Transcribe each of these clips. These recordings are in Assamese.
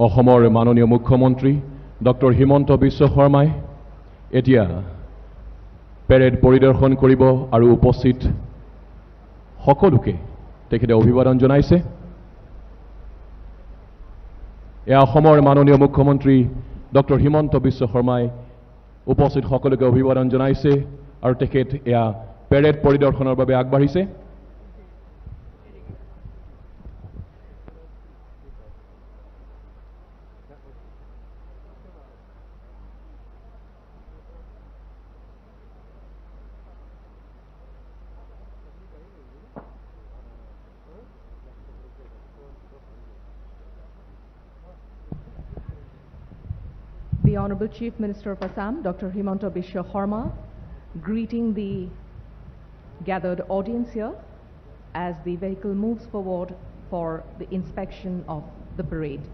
অসমৰ মাননীয় মুখ্যমন্ত্ৰী ডক্টৰ হিমন্ত বিশ্ব শৰ্মাই এতিয়া পেৰেড পৰিদৰ্শন কৰিব আৰু উপস্থিত সকলোকে তেখেতে অভিবাদন জনাইছে। এয়া অসমৰ মাননীয় মুখ্যমন্ত্ৰী ডক্টৰ হিমন্ত বিশ্ব শৰ্মাই উপস্থিত সকলোকে অভিবাদন জনাইছে আৰু তেখেত এয়া পেৰেড পৰিদৰ্শনৰ বাবে আগবাঢ়িছে। The Honorable Chief Minister of Assam, Dr. Himanta Biswa Sarma, greeting the gathered audience here as the vehicle moves forward for the inspection of the parade.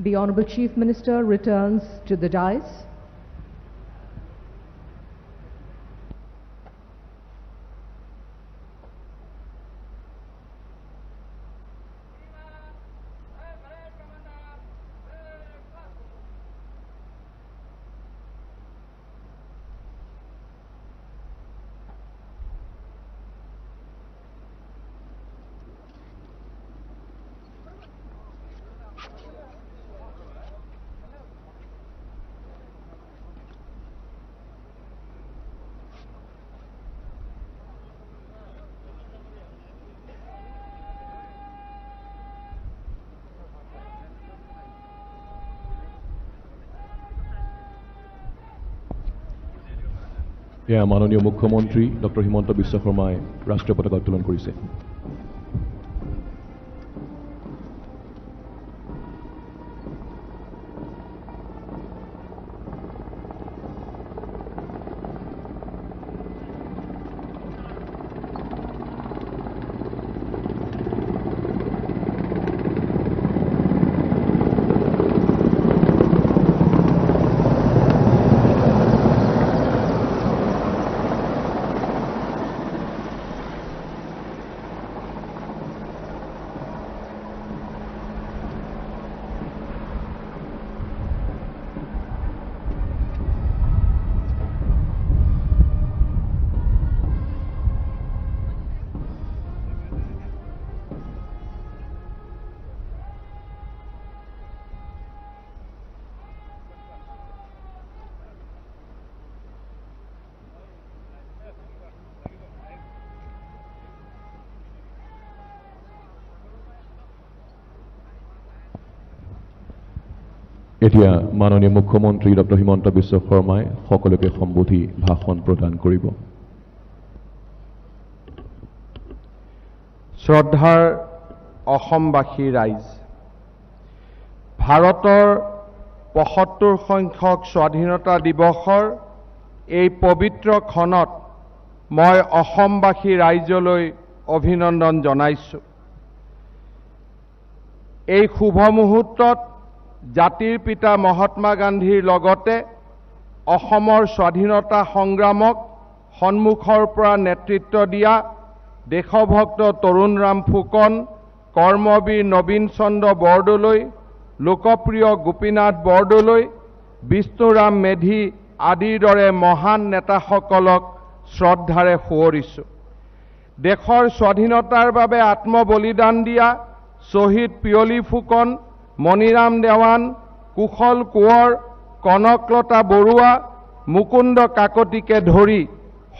The Honorable Chief Minister returns to the dais. এয়া মাননীয় মুখ্যমন্ত্ৰী ডক্টৰ হিমন্ত বিশ্ব শৰ্মাই ৰাষ্ট্ৰীয় পতাকা উত্তোলন কৰিছে। এতিয়া মাননীয় মুখ্যমন্ত্ৰী ডক্টৰ হিমন্ত বিশ্ব শৰ্মাই সকলোকে সম্বোধি ভাষণ প্ৰদান কৰিব। শ্ৰদ্ধাৰ অসমবাসী ৰাইজ, ভাৰতৰ ৭৫ সংখ্যক স্বাধীনতা দিৱসৰ এই পবিত্ৰ ক্ষণত মই অসমবাসী ৰাইজলৈ অভিনন্দন জনাইছোঁ। এই শুভ মুহূৰ্তত জাতিৰ পিতা মহাত্মা গান্ধীৰ লগতে অসমৰ স্বাধীনতা সংগ্ৰামক সন্মুখৰ পৰা নেতৃত্ব দিয়া দেশভক্ত তৰুণৰাম ফুকন, কৰ্মবীৰ নবীন চন্দ্ৰ বৰদলৈ, লোকপ্ৰিয় গোপীনাথ বৰদলৈ, বিষ্ণুৰাম মেধি আদিৰ দৰে মহান নেতাসকলক শ্ৰদ্ধাৰে সোঁৱৰিছোঁ। দেশৰ স্বাধীনতাৰ বাবে আত্মবলিদান দিয়া শ্বহীদ পিয়লি ফুকন, মণিৰাম দেৱান, কুশল কোঁৱৰ, কনকলতা বৰুৱা, মুকুন্দ কাকতিকে ধৰি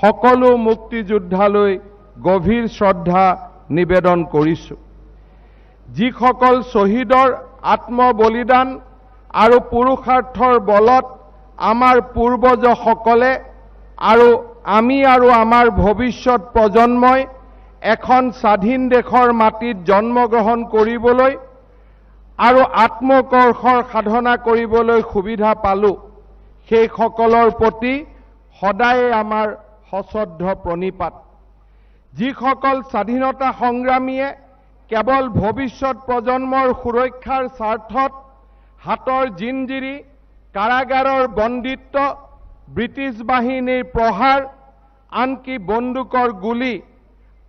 সকলো মুক্তিযোদ্ধালৈ গভীৰ শ্ৰদ্ধা নিবেদন কৰিছোঁ। যিসকল শ্বহীদৰ আত্মবলিদান আৰু পুৰুষাৰ্থৰ বলত আমাৰ পূৰ্বজসকলে আৰু আমি আৰু আমাৰ ভৱিষ্যত প্ৰজন্মই এখন স্বাধীন দেশৰ মাটিত জন্মগ্ৰহণ কৰিবলৈ আৰু আত্মকৰ্ষৰ সাধনা কৰিবলৈ সুবিধা পালোঁ, সেইসকলৰ প্ৰতি সদায়ে আমাৰ সশ্ৰদ্ধ প্ৰণিপাত। যিসকল স্বাধীনতা সংগ্ৰামীয়ে কেৱল ভৱিষ্যত প্ৰজন্মৰ সুৰক্ষাৰ স্বাৰ্থত হাতৰ জিঞ্জিৰি, কাৰাগাৰৰ বন্দিত্ব, ব্ৰিটিছ বাহিনীৰ প্ৰহাৰ, আনকি বন্দুকৰ গুলী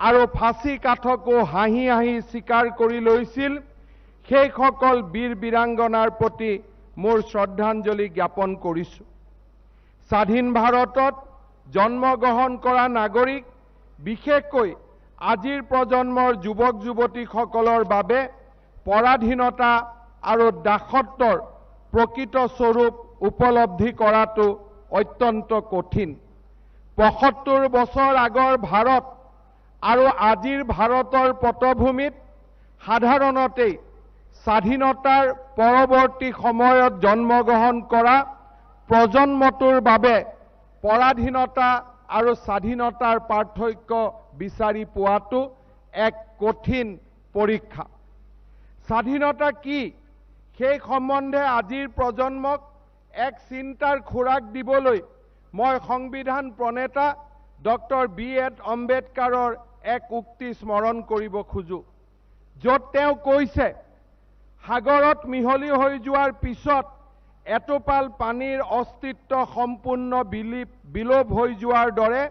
আৰু ফাঁচী কাঠকো হাঁহি হাঁহি স্বীকাৰ কৰি লৈছিল, সেইসকল বীৰ বীৰাংগনাৰ প্ৰতি মোৰ শ্ৰদ্ধাঞ্জলি জ্ঞাপন কৰিছোঁ। স্বাধীন ভাৰতত জন্মগ্ৰহণ কৰা নাগৰিক, বিশেষকৈ আজিৰ প্ৰজন্মৰ যুৱক যুৱতীসকলৰ বাবে পৰাধীনতা আৰু দাসত্বৰ প্ৰকৃত স্বৰূপ উপলব্ধি কৰাটো অত্যন্ত কঠিন। ৭৫ বছৰ আগৰ ভাৰত আৰু আজিৰ ভাৰতৰ পটভূমিত সাধাৰণতেই স্বাধীনতাৰ পৰৱৰ্তী সময়ত জন্মগ্ৰহণ কৰা প্ৰজন্মটোৰ বাবে পৰাধীনতা আৰু স্বাধীনতাৰ পাৰ্থক্য বিচাৰি পোৱাটো এক কঠিন পৰীক্ষা। স্বাধীনতা কি সেই সম্বন্ধে আজিৰ প্ৰজন্মক এক চিন্তাৰ খোৰাক দিবলৈ মই সংবিধান প্ৰণেতা ডক্টৰ বি এড আম্বেদকাৰৰ এক উক্তি স্মৰণ কৰিব খোজোঁ, য'ত তেওঁ কৈছে, সাগৰত মিহলি হৈ যোৱাৰ পিছত এটোপাল পানীৰ অস্তিত্ব সম্পূৰ্ণ বিলোপ হৈ যোৱাৰ দৰে,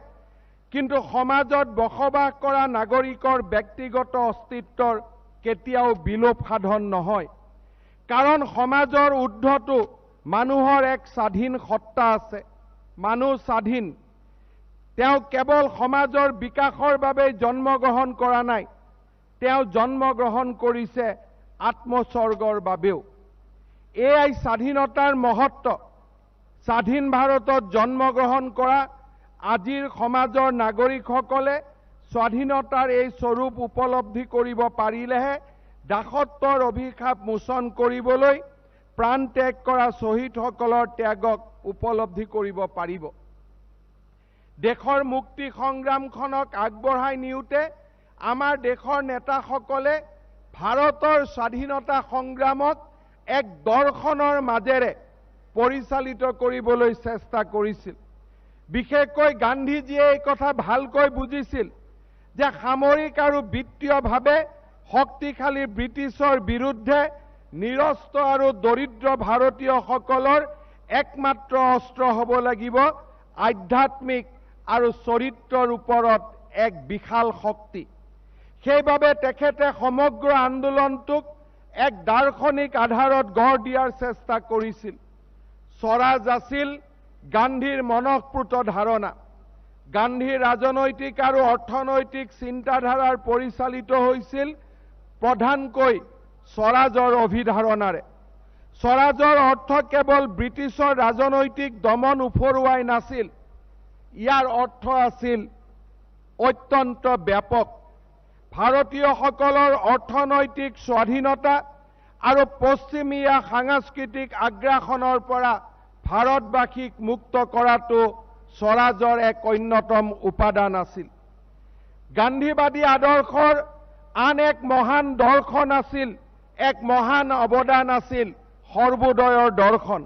কিন্তু সমাজত বসবাস কৰা নাগৰিকৰ ব্যক্তিগত অস্তিত্বৰ কেতিয়াও বিলোপ সাধন নহয়, কাৰণ সমাজৰ ঊৰ্ধতো মানুহৰ এক স্বাধীন সত্তা আছে। মানুহ স্বাধীন, তেওঁ কেৱল সমাজৰ বিকাশৰ বাবে জন্মগ্ৰহণ কৰা নাই, তেওঁ জন্মগ্ৰহণ কৰিছে আত্মস্বৰ্গৰ বাবেও। এয়াই স্বাধীনতাৰ মহত্ব। স্বাধীন ভাৰতত জন্মগ্ৰহণ কৰা আজিৰ সমাজৰ নাগৰিকসকলে স্বাধীনতাৰ এই স্বৰূপ উপলব্ধি কৰিব পাৰিলেহে দাসত্বৰ অভিশাপ মোচন কৰিবলৈ প্ৰাণ ত্যাগ কৰা শ্বহীদসকলৰ ত্যাগক উপলব্ধি কৰিব পাৰিব। দেশৰ মুক্তি সংগ্ৰামখনক আগবঢ়াই নিওঁতে আমাৰ দেশৰ নেতাসকলে ভাৰতৰ স্বাধীনতা সংগ্ৰামক এক দৰ্শনৰ মাজেৰে পৰিচালিত কৰিবলৈ চেষ্টা কৰিছিল। বিশেষকৈ গান্ধীজীয়ে এই কথা ভালকৈ বুজিছিল যে সামৰিক আৰু বিত্তীয়ভাৱে শক্তিশালী ব্ৰিটিছৰ বিৰুদ্ধে নিৰস্ত্ৰ আৰু দৰিদ্ৰ ভাৰতীয়সকলৰ একমাত্ৰ অস্ত্ৰ হ'ব লাগিব আধ্যাত্মিক আৰু চৰিত্ৰৰ ওপৰত এক বিশাল শক্তি। সেইবাবে তেখেতে সমগ্ৰ আন্দোলনটোক এক দাৰ্শনিক আধাৰত গঢ় দিয়াৰ চেষ্টা কৰিছিল। স্বৰাজ আছিল গান্ধীৰ মনঃপুত ধাৰণা। গান্ধীৰ ৰাজনৈতিক আৰু অৰ্থনৈতিক চিন্তাধাৰাৰ পৰিচালিত হৈছিল প্ৰধানকৈ স্বৰাজৰ অভিধাৰণাৰে। স্বৰাজৰ অৰ্থ কেৱল ব্ৰিটিছৰ ৰাজনৈতিক দমন ওফৰোৱাই নাছিল, ইয়াৰ অৰ্থ আছিল অত্যন্ত ব্যাপক। ভাৰতীয়সকলৰ অৰ্থনৈতিক স্বাধীনতা আৰু পশ্চিমীয়া সাংস্কৃতিক আগ্ৰাসনৰ পৰা ভাৰতবাসীক মুক্ত কৰাটো স্বৰাজৰ এক অন্যতম উপাদান আছিল। গান্ধীবাদী আদৰ্শৰ আন এক মহান দৰ্শন আছিল, এক মহান অৱদান আছিল সৰ্বোদয়ৰ দৰ্শন।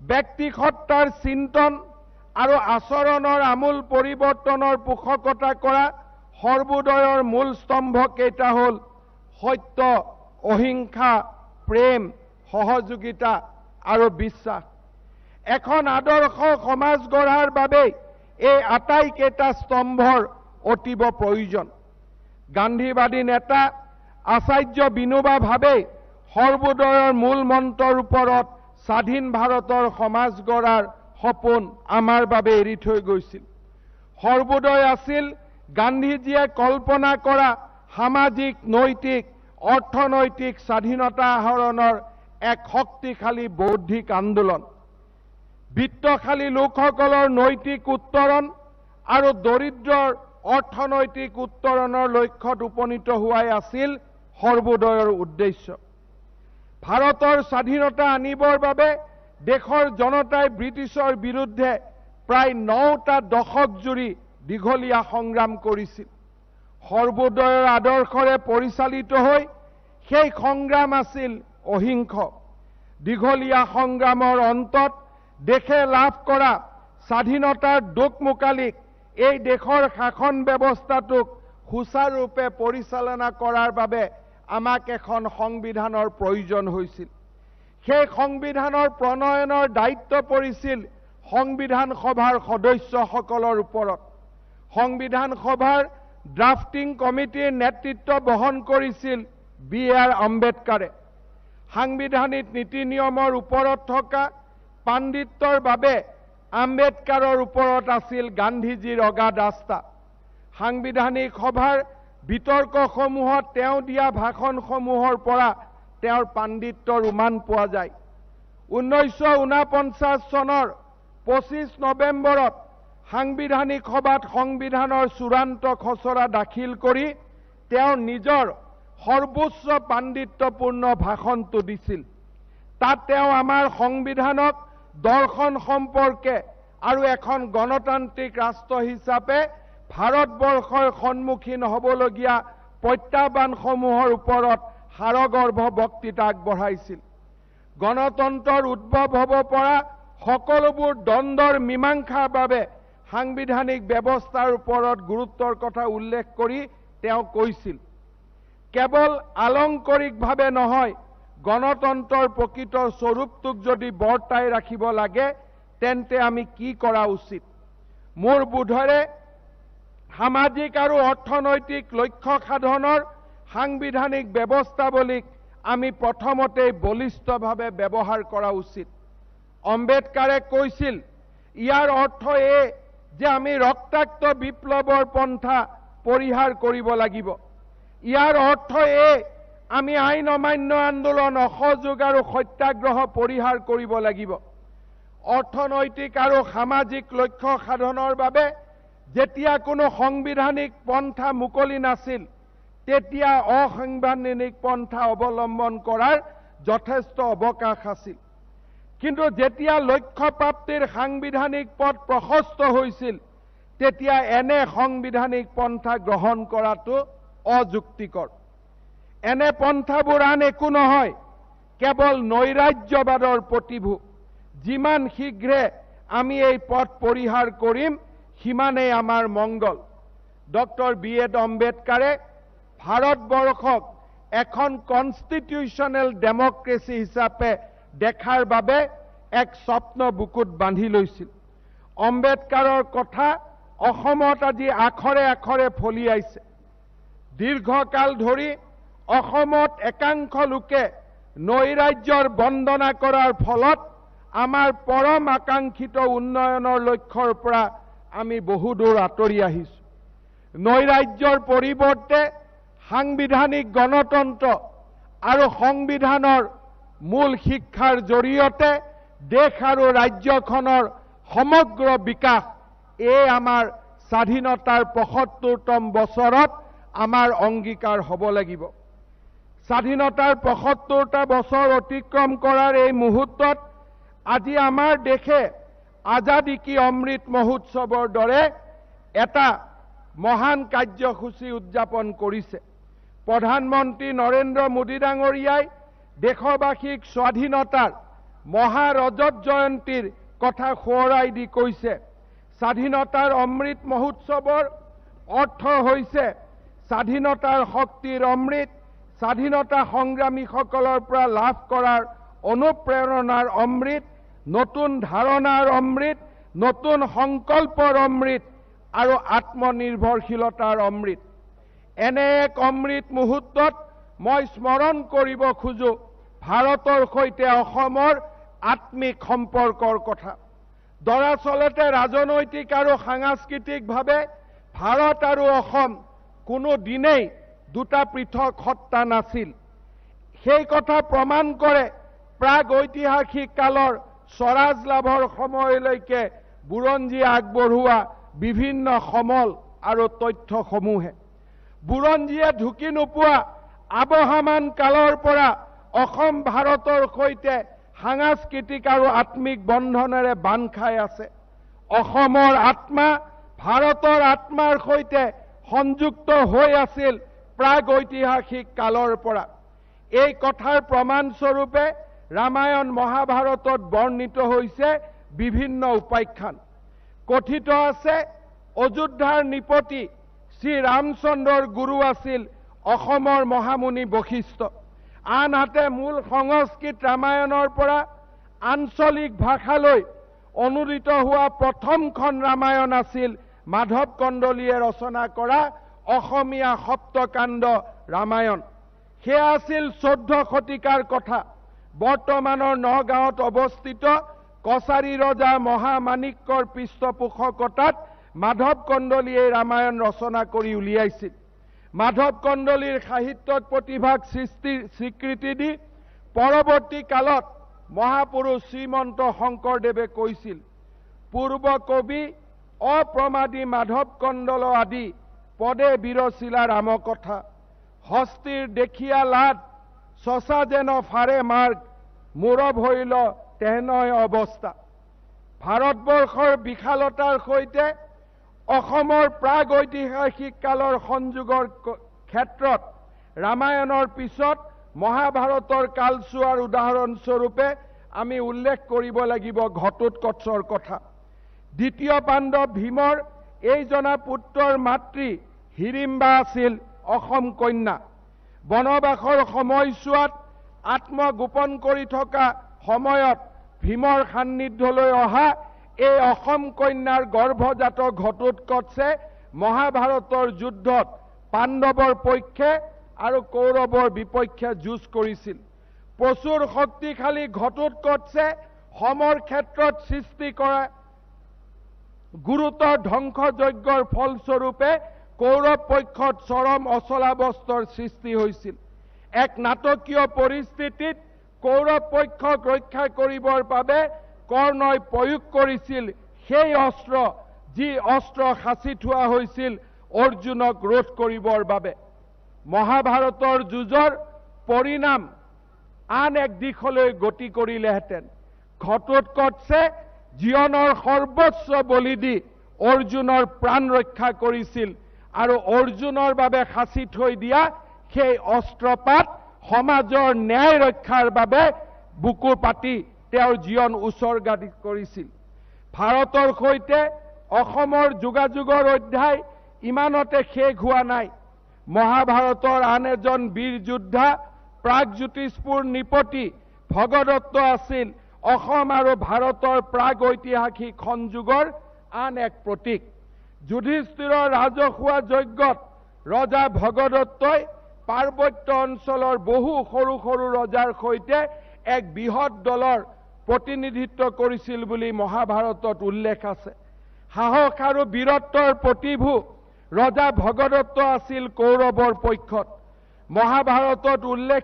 ব্যক্তিসত্তাৰ চিন্তন আৰু আচৰণৰ আমূল পৰিৱৰ্তনৰ পোষকতা কৰা সৰ্বোদয়ৰ মূল স্তম্ভ কেইটা হ'ল সত্য, অহিংসা, প্ৰেম, সহযোগিতা আৰু বিশ্বাস। এখন আদৰ্শ সমাজ গঢ়াৰ বাবে এই আটাইকেইটা স্তম্ভৰ অতীৱ প্ৰয়োজন। গান্ধীবাদী নেতা আচাৰ্য বিনোবা ভাবে সৰ্বোদয়ৰ মূল মন্ত্ৰৰ ওপৰত স্বাধীন ভাৰতৰ সমাজ গঢ়াৰ সপোন আমাৰ বাবে এৰি থৈ গৈছিল। সৰ্বোদয় আছিল গান্ধীজীয়ে কল্পনা কৰা সামাজিক, নৈতিক, অৰ্থনৈতিক স্বাধীনতা আহৰণৰ এক শক্তিশালী বৌদ্ধিক আন্দোলন। বিত্তশালী লোকসকলৰ নৈতিক উত্তৰণ আৰু দৰিদ্ৰৰ অৰ্থনৈতিক উত্তৰণৰ লক্ষ্যত উপনীত হোৱাই আছিল সৰ্বোদয়ৰ উদ্দেশ্য। ভাৰতৰ স্বাধীনতা আনিবৰ বাবে দেশৰ জনতাই ব্ৰিটিছৰ বিৰুদ্ধে প্ৰায় 9টা দশক জুৰি দীঘলীয়া সংগ্ৰাম কৰিছিল। সৰ্বোদয়ৰ আদৰ্শৰে পৰিচালিত হৈ সেই সংগ্ৰাম আছিল অহিংস। দীঘলীয়া সংগ্ৰামৰ অন্তত দেশে লাভ কৰা স্বাধীনতাৰ দোকমোকালিক এই দেশৰ শাসন ব্যৱস্থাটোক সুচাৰুৰূপে পৰিচালনা কৰাৰ বাবে আমাক এখন সংবিধানৰ প্ৰয়োজন হৈছিল। সেই সংবিধানৰ প্ৰণয়নৰ দায়িত্ব পৰিছিল সংবিধান সভাৰ সদস্যসকলৰ ওপৰত। সংবিধান সভাৰ ড্ৰাফটিং কমিটিৰ নেতৃত্ব বহন কৰিছিল বি আৰ আম্বেদকাৰে। সাংবিধানিক নীতি নিয়মৰ ওপৰত থকা পাণ্ডিত্যৰ বাবে আম্বেদকাৰৰ ওপৰত আছিল গান্ধীজীৰ অগাধ আস্থা। সাংবিধানিক সভাৰ বিতৰ্কসমূহত তেওঁ দিয়া ভাষণসমূহৰ পৰা তেওঁৰ পাণ্ডিত্যৰ উমান পোৱা যায়। 1949 চনৰ 25 নৱেম্বৰত সাংবিধানিক সভাত সংবিধানৰ চূড়ান্ত খচৰা দাখিল কৰি তেওঁ নিজৰ সৰ্বোচ্চ পাণ্ডিত্যপূৰ্ণ ভাষণটো দিছিল। তাত তেওঁ আমাৰ সংবিধানক দৰ্শন সম্পৰ্কে আৰু এখন গণতান্ত্ৰিক ৰাষ্ট্ৰ হিচাপে ভাৰতবৰ্ষৰ সন্মুখীন হ'বলগীয়া প্ৰত্যাহ্বানসমূহৰ ওপৰত সাৰগৰ্ভ বক্তৃতা আগবঢ়াইছিল। গণতন্ত্ৰৰ উদ্ভৱ হ'ব পৰা সকলোবোৰ দ্বন্দ্বৰ মীমাংসাৰ বাবে সাংবিধানিক ব্যৱস্থাৰ ওপৰত গুৰুত্বৰ কথা উল্লেখ কৰি তেওঁ কৈছিল, কেৱল আলংকাৰিকভাৱে নহয়, গণতন্ত্ৰৰ প্ৰকৃত স্বৰূপটোক যদি বৰ্তাই ৰাখিব লাগে তেন্তে আমি কি কৰা উচিত? মোৰ বোধেৰে সামাজিক আৰু অৰ্থনৈতিক লক্ষ্য সাধনৰ সাংবিধানিক ব্যৱস্থাৱলীক আমি প্ৰথমতেই বলিষ্ঠভাৱে ব্যৱহাৰ কৰা উচিত। আম্বেদকাৰে কৈছিল, ইয়াৰ অৰ্থ এই যে আমি ৰক্তাক্ত বিপ্লৱৰ পন্থা পৰিহাৰ কৰিব লাগিব। ইয়াৰ অৰ্থ এই আমি আইন অমান্য আন্দোলন, অসহযোগ আৰু সত্যাগ্ৰহ পৰিহাৰ কৰিব লাগিব। অৰ্থনৈতিক আৰু সামাজিক লক্ষ্য সাধনৰ বাবে যেতিয়া কোনো সাংবিধানিক পন্থা মুকলি নাছিল, তেতিয়া অসাংবিধানিক পন্থা অৱলম্বন কৰাৰ যথেষ্ট অৱকাশ আছিল। কিন্তু যেতিয়া লক্ষ্য প্ৰাপ্তিৰ সাংবিধানিক পথ প্ৰশস্ত হৈছিল, তেতিয়া এনে সাংবিধানিক পন্থা গ্ৰহণ কৰাটো অযুক্তিকৰ। এনে পন্থাবোৰ আন একো নহয়, কেৱল নৈৰাজ্যবাদৰ প্ৰতিভূ। যিমান শীঘ্ৰে আমি এই পথ পৰিহাৰ কৰিম, সিমানেই আমাৰ মংগল। ডক্টৰ বি এড আম্বেদকাৰে ভাৰতবৰ্ষক এখন কনষ্টিটিউশ্যনেল ডেমক্ৰেচি হিচাপে দেখাৰ বাবে এক স্বপ্ন বুকুত বান্ধি লৈছিল। আম্বেদকাৰৰ কথা অসমত আজি আখৰে আখৰে ফলিয়াইছে। দীৰ্ঘকাল ধৰি অসমত একাংশ লোকে নৈৰাজ্যৰ বন্দনা কৰাৰ ফলত আমাৰ পৰম আকাংক্ষিত উন্নয়নৰ লক্ষ্যৰ পৰা আমি বহুদূৰ আঁতৰি আহিছোঁ। নৈৰাজ্যৰ পৰিৱৰ্তে সাংবিধানিক গণতন্ত্ৰ আৰু সংবিধানৰ মূল শিক্ষাৰ জৰিয়তে দেশ আৰু ৰাজ্যখনৰ সমগ্ৰ বিকাশ এই আমাৰ স্বাধীনতাৰ ৭৫তম বছৰত আমাৰ অংগীকাৰ হ'ব লাগিব। স্বাধীনতাৰ ৭৫টা বছৰ অতিক্ৰম কৰাৰ এই মুহূৰ্তত আজি আমাৰ দেশে আজাদী কি অমৃত মহোৎসৱৰ দৰে এটা মহান কাৰ্যসূচী উদযাপন কৰিছে। প্ৰধানমন্ত্ৰী নৰেন্দ্ৰ মোদী ডাঙৰীয়াই দেশবাসীক স্বাধীনতাৰ মহাৰজত জয়ন্তীৰ কথা সোঁৱৰাই দি কৈছে, স্বাধীনতাৰ অমৃত মহোৎসৱৰ অৰ্থ হৈছে স্বাধীনতাৰ শক্তিৰ অমৃত, স্বাধীনতা সংগ্ৰামীসকলৰ পৰা লাভ কৰাৰ অনুপ্ৰেৰণাৰ অমৃত, নতুন ধাৰণাৰ অমৃত, নতুন সংকল্পৰ অমৃত আৰু আত্মনিৰ্ভৰশীলতাৰ অমৃত। এনে এক অমৃত মুহূৰ্তত মই স্মৰণ কৰিব খোজো ভাৰতৰ সৈতে অসমৰ আত্মিক সম্পৰ্কৰ কথা। দৰাচলতে ৰাজনৈতিক আৰু সাংস্কৃতিকভাৱে ভাৰত আৰু অসম কোনো দিনেই দুটা পৃথক সত্তা নাছিল। সেই কথা প্ৰমাণ কৰে প্ৰাগ ঐতিহাসিক কালৰ স্বৰাজ লাভৰ সময়লৈকে বুৰঞ্জী আগবঢ়োৱা বিভিন্ন সমল আৰু তথ্যসমূহে। বুৰঞ্জীয়ে ঢুকি নোপোৱা আবহমান কালৰ পৰা অসম ভাৰতৰ সৈতে সাংস্কৃতিক আৰু আত্মিক বন্ধনেৰে বান্ধ খাই আছে। অসমৰ আত্মা ভাৰতৰ আত্মাৰ সৈতে সংযুক্ত হৈ আছিল প্ৰাগ ঐতিহাসিক কালৰ পৰা। এই কথাৰ প্ৰমাণস্বৰূপে ৰামায়ণ মহাভাৰতত বৰ্ণিত হৈছে বিভিন্ন উপাখ্যান। কথিত আছে অযোধ্যাৰ নিপতি শ্ৰীৰামচন্দ্ৰৰ গুৰু আছিল অসমৰ মহামুনি বশিষ্ঠ। আনহাতে মূল সংস্কৃত ৰামায়ণৰ পৰা আঞ্চলিক ভাষালৈ অনুদিত হোৱা প্ৰথমখন ৰামায়ণ আছিল মাধৱ কন্দলীয়ে ৰচনা কৰা অসমীয়া সপ্তকাণ্ড ৰামায়ণ। সেয়া আছিল ১৪ শতিকাৰ কথা। বৰ্তমানৰ নগাঁৱত অৱস্থিত কছাৰী ৰজা মহামাণিক্যৰ পৃষ্ঠপোষকতাত মাধৱ কন্দলীয়ে ৰামায়ণ ৰচনা কৰি উলিয়াইছিল। মাধৱ কন্দলীৰ সাহিত্যক প্ৰতিভাক স্বীকৃতি দি পৰৱৰ্তী কালত মহাপুৰুষ শ্ৰীমন্ত শংকৰদেৱে কৈছিল, পূৰ্ব কবি অপ্ৰমাদী মাধৱ কন্দল আদি পদে বিৰচিলা ৰামকথা, হস্তীৰ দেখিয়া লাদ চচা যেন ফাৰে মাৰ্গ, মূৰ ভৈল তেনয় অৱস্থা। ভাৰতবৰ্ষৰ বিশালতাৰ সৈতে অসমৰ প্ৰাগ ঐতিহাসিক কালৰ সংযোগৰ ক্ষেত্ৰত ৰামায়ণৰ পিছত মহাভাৰতৰ কালচোৱাৰ উদাহৰণস্বৰূপে আমি উল্লেখ কৰিব লাগিব ঘটোৎকচৰ কথা। দ্বিতীয় পাণ্ডৱ ভীমৰ এইজনা পুত্ৰৰ মাতৃ হিড়িম্বা আছিল অসম কন্যা। বনবাসৰ সময়ছোৱাত আত্মগোপন কৰি থকা সময়ত ভীমৰ সান্নিধ্যলৈ অহা এই অসম কন্যাৰ গৰ্ভজাত ঘটোৎকচে মহাভাৰতৰ যুদ্ধত পাণ্ডৱৰ পক্ষে আৰু কৌৰৱৰ বিপক্ষে যুঁজ কৰিছিল। প্ৰচুৰ শক্তিশালী ঘটোৎকচে সমৰ ক্ষেত্ৰত সৃষ্টি কৰা গুৰুতৰ ধ্বংসযজ্ঞৰ ফলস্বৰূপে কৌৰৱ পক্ষত চৰম অচলাৱস্থাৰ সৃষ্টি হৈছিল। এক নাটকীয় পৰিস্থিতিত কৌৰৱ পক্ষক ৰক্ষা কৰিবৰ বাবে কৰ্ণই প্ৰয়োগ কৰিছিল সেই অস্ত্ৰ, যি অস্ত্ৰ সাঁচি থোৱা হৈছিল অৰ্জুনক ৰোধ কৰিবৰ বাবে। মহাভাৰতৰ যুঁজৰ পৰিণাম আন এক দিশলৈ গতি কৰিলেহেঁতেন। ঘটোৎকচে জীৱনৰ সৰ্বোচ্চ বলি দি অৰ্জুনৰ প্ৰাণ ৰক্ষা কৰিছিল আৰু অৰ্জুনৰ বাবে সাঁচি থৈ দিয়া সেই অস্ত্ৰপাত সমাজৰ ন্যায় ৰক্ষাৰ বাবে বুকু পাতি তেওঁৰ জীৱন উছৰ্গা কৰিছিল। ভাৰতৰ সৈতে অসমৰ যোগাযোগৰ অধ্যায় ইমানতে শেষ হোৱা নাই। মহাভাৰতৰ আন এজন বীৰ যোদ্ধা প্ৰাগজ্যোতিষপুৰ নৃপতি ভগদত্ত আছিল অসম আৰু ভাৰতৰ প্ৰাগ ঐতিহাসিক সংযোগৰ আন এক প্ৰতীক। যুধিষ্ঠিৰৰ ৰাজহুৱা যজ্ঞত ৰজা ভগদত্তই পাৰ্বত্য অঞ্চলৰ বহু সৰু সৰু ৰজাৰ সৈতে এক বৃহৎ দলৰ প্ৰতিনিধিত্ব কৰিছিল বুলি মহাভাৰতত উল্লেখ আছে। সাহস আৰু বীৰত্বৰ প্ৰতিভূ ৰজা ভগদত্ত আছিল কৌৰৱৰ পক্ষত। মহাভাৰতত উল্লেখ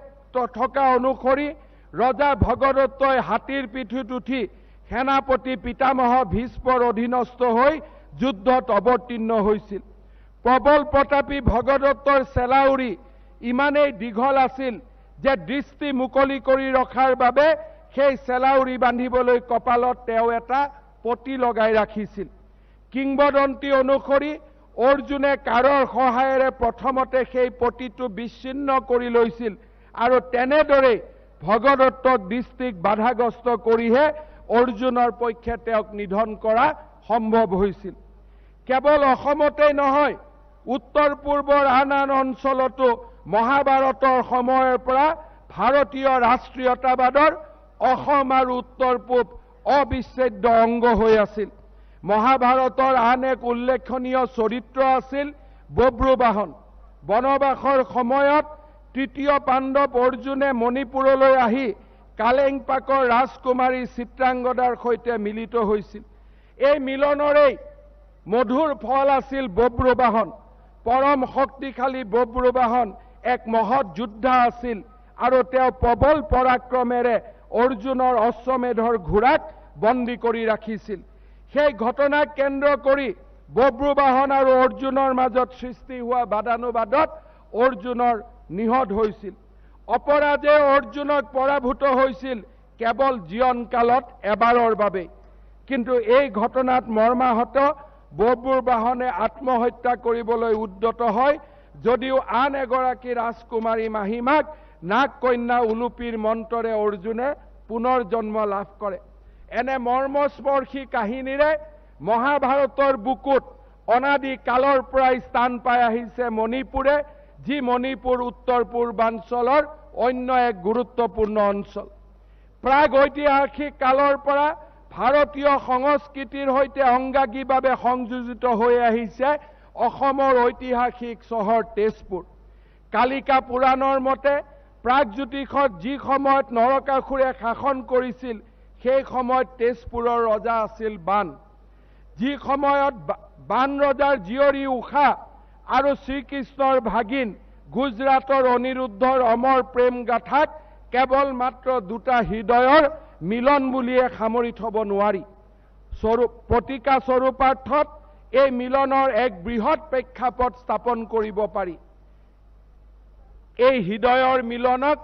থকা অনুসৰি ৰজা ভগদত্তই হাতীৰ পিঠিত উঠি সেনাপতি পিতামহ ভীষ্মৰ অধীনস্থ হৈ যুদ্ধত অৱতীৰ্ণ হৈছিল। প্ৰবল প্ৰতাপী ভগদত্তৰ চেলাউৰি ইমানেই দীঘল আছিল যে দৃষ্টি মুকলি কৰি ৰখাৰ বাবে সেই চেলাউৰি বান্ধিবলৈ কপালত তেওঁ এটা পটি লগাই ৰাখিছিল। কিংবদন্তি অনুসৰি অৰ্জুনে কাঁড়ৰ সহায়েৰে প্ৰথমতে সেই পটিটো বিচ্ছিন্ন কৰি লৈছিল আৰু তেনেদৰেই ভগদত্তক দৃষ্টিক বাধাগ্ৰস্ত কৰিহে অৰ্জুনৰ পক্ষে তেওঁক নিধন কৰা সম্ভৱ হৈছিল। কেৱল অসমতেই নহয়, উত্তৰ পূৰ্বৰ আন আন অঞ্চলতো মহাভাৰতৰ সময়ৰ পৰা ভাৰতীয় ৰাষ্ট্ৰীয়তাবাদৰ অসম আৰু উত্তৰ পূব অবিচ্ছেদ্য অংগ হৈ আছিল। মহাভাৰতৰ আন এক উল্লেখনীয় চৰিত্ৰ আছিল বব্ৰুবাহন। বনবাসৰ সময়ত তৃতীয় পাণ্ডৱ অৰ্জুনে মণিপুৰলৈ আহি কালেংপাকৰ ৰাজকুমাৰী চিত্ৰাংগদাৰ সৈতে মিলিত হৈছিল। এই মিলনৰেই মধুৰ ফল আছিল বব্ৰুবাহন। পৰম শক্তিশালী বব্ৰুবাহন এক মহৎ যোদ্ধা আছিল আৰু তেওঁ প্ৰবল পৰাক্ৰমেৰে অৰ্জুনৰ অশ্বমেধৰ ঘোঁৰাক বন্দী কৰি ৰাখিছিল। সেই ঘটনাক কেন্দ্ৰ কৰি বব্ৰুবাহন আৰু অৰ্জুনৰ মাজত সৃষ্টি হোৱা বাদানুবাদত অৰ্জুনৰ নিহত হৈছিল। অপৰাধে অৰ্জুনক পৰাভূত হৈছিল কেৱল জীৱনকালত এবাৰৰ বাবে, কিন্তু এই ঘটনাত মৰ্মাহত বব্ৰুবাহনে আত্মহত্যা কৰিবলৈ উদ্যত হয় যদিও আন এগৰাকী ৰাজকুমাৰী মাহিমাক নাগ কন্যা উলুপিৰ মন্ত্ৰৰে অৰ্জুনে পুনৰ জন্ম লাভ কৰে। এনে মৰ্মস্পৰ্শী কাহিনীৰে মহাভাৰতৰ বুকুত অনাদি কালৰ পৰাই স্থান পাই আহিছে মণিপুৰে, যি মণিপুৰ উত্তৰ পূৰ্বাঞ্চলৰ অন্য এক গুৰুত্বপূৰ্ণ অঞ্চল। প্ৰাগ ঐতিহাসিক কালৰ পৰা ভাৰতীয় সংস্কৃতিৰ সৈতে অংগাংগীভাৱে সংযোজিত হৈ আহিছে অসমৰ ঐতিহাসিক চহৰ তেজপুৰ। কালিকা পুৰাণৰ মতে প্ৰাগজ্যোতিষত যি সময়ত নৰকাসুৰে শাসন কৰিছিল সেই সময়ত তেজপুৰৰ ৰজা আছিল বান। যি সময়ত বান ৰজাৰ জীয়ৰী উষা আৰু শ্ৰীকৃষ্ণৰ ভাগিন গুজৰাটৰ অনিৰুদ্ধৰ অমৰ প্ৰেম গাথাক কেৱল মাত্ৰ দুটা হৃদয়ৰ মিলন বুলিয়ে সামৰি থব নোৱাৰি। প্ৰতিকা স্বৰূপাৰ্থত এই মিলনৰ এক বৃহৎ প্ৰেক্ষাপট স্থাপন কৰিব পাৰি। এই হৃদয়ৰ মিলনক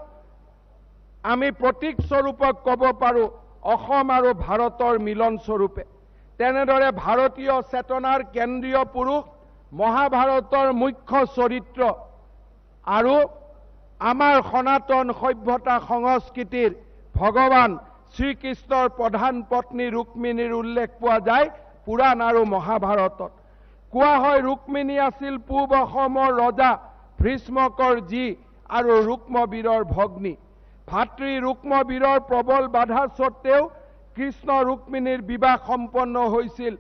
আমি প্ৰতীক স্বৰূপক ক'ব পাৰোঁ অসম আৰু ভাৰতৰ মিলন স্বৰূপে। তেনেদৰে ভাৰতীয় চেতনাৰ কেন্দ্ৰীয় পুৰুষ মহাভাৰতৰ মুখ্য চৰিত্ৰ আৰু আমাৰ সনাতন সভ্যতা সংস্কৃতিৰ ভগৱান শ্ৰীকৃষ্ণৰ প্ৰধান পত্নী ৰুক্মিণীৰ উল্লেখ পোৱা যায় পুৰাণ আৰু মহাভাৰতত। কোৱা হয় ৰুক্মিণী আছিল পূব অসমৰ ৰজা ভীষ্মকৰ জী আৰু ৰুক্মবীৰৰ ভগ্নী। ভাতৃ ৰুক্মবীৰৰ প্ৰবল বাধা স্বত্বেও কৃষ্ণ ৰুক্মিণীৰ বিবাহ সম্পন্ন হৈছিল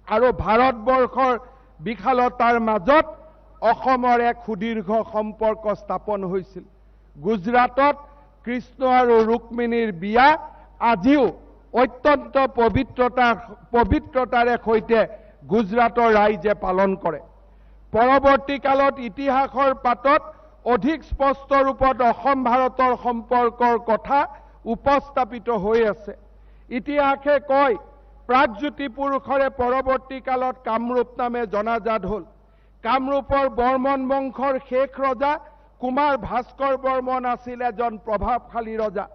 আৰু ভাৰতবৰ্ষৰ বিশালতাৰ মাজত অসমৰ এক সুদীৰ্ঘ সম্পৰ্ক স্থাপন হৈছিল। গুজৰাটত কৃষ্ণ আৰু ৰুক্মিণীৰ বিয়া আজিও অত্যন্ত পবিত্ৰতাৰে সৈতে গুজৰাটৰ ৰাইজে পালন কৰে। পৰৱৰ্তী কালত ইতিহাসৰ পাতত অধিক স্পষ্ট ৰূপত অসম ভাৰতৰ সম্পৰ্কৰ কথা উপস্থাপিত হৈ আছে। ইতিহাসে কয় প্ৰাগজ্যোতি পুৰুষৰে পৰৱৰ্তী কালত কামৰূপ নামে জনাজাত হ'ল। কামৰূপৰ বৰ্মন বংশৰ শেষ ৰজা কুমাৰ ভাস্কৰ বৰ্মন আছিল এজন প্ৰভাৱশালী ৰজা।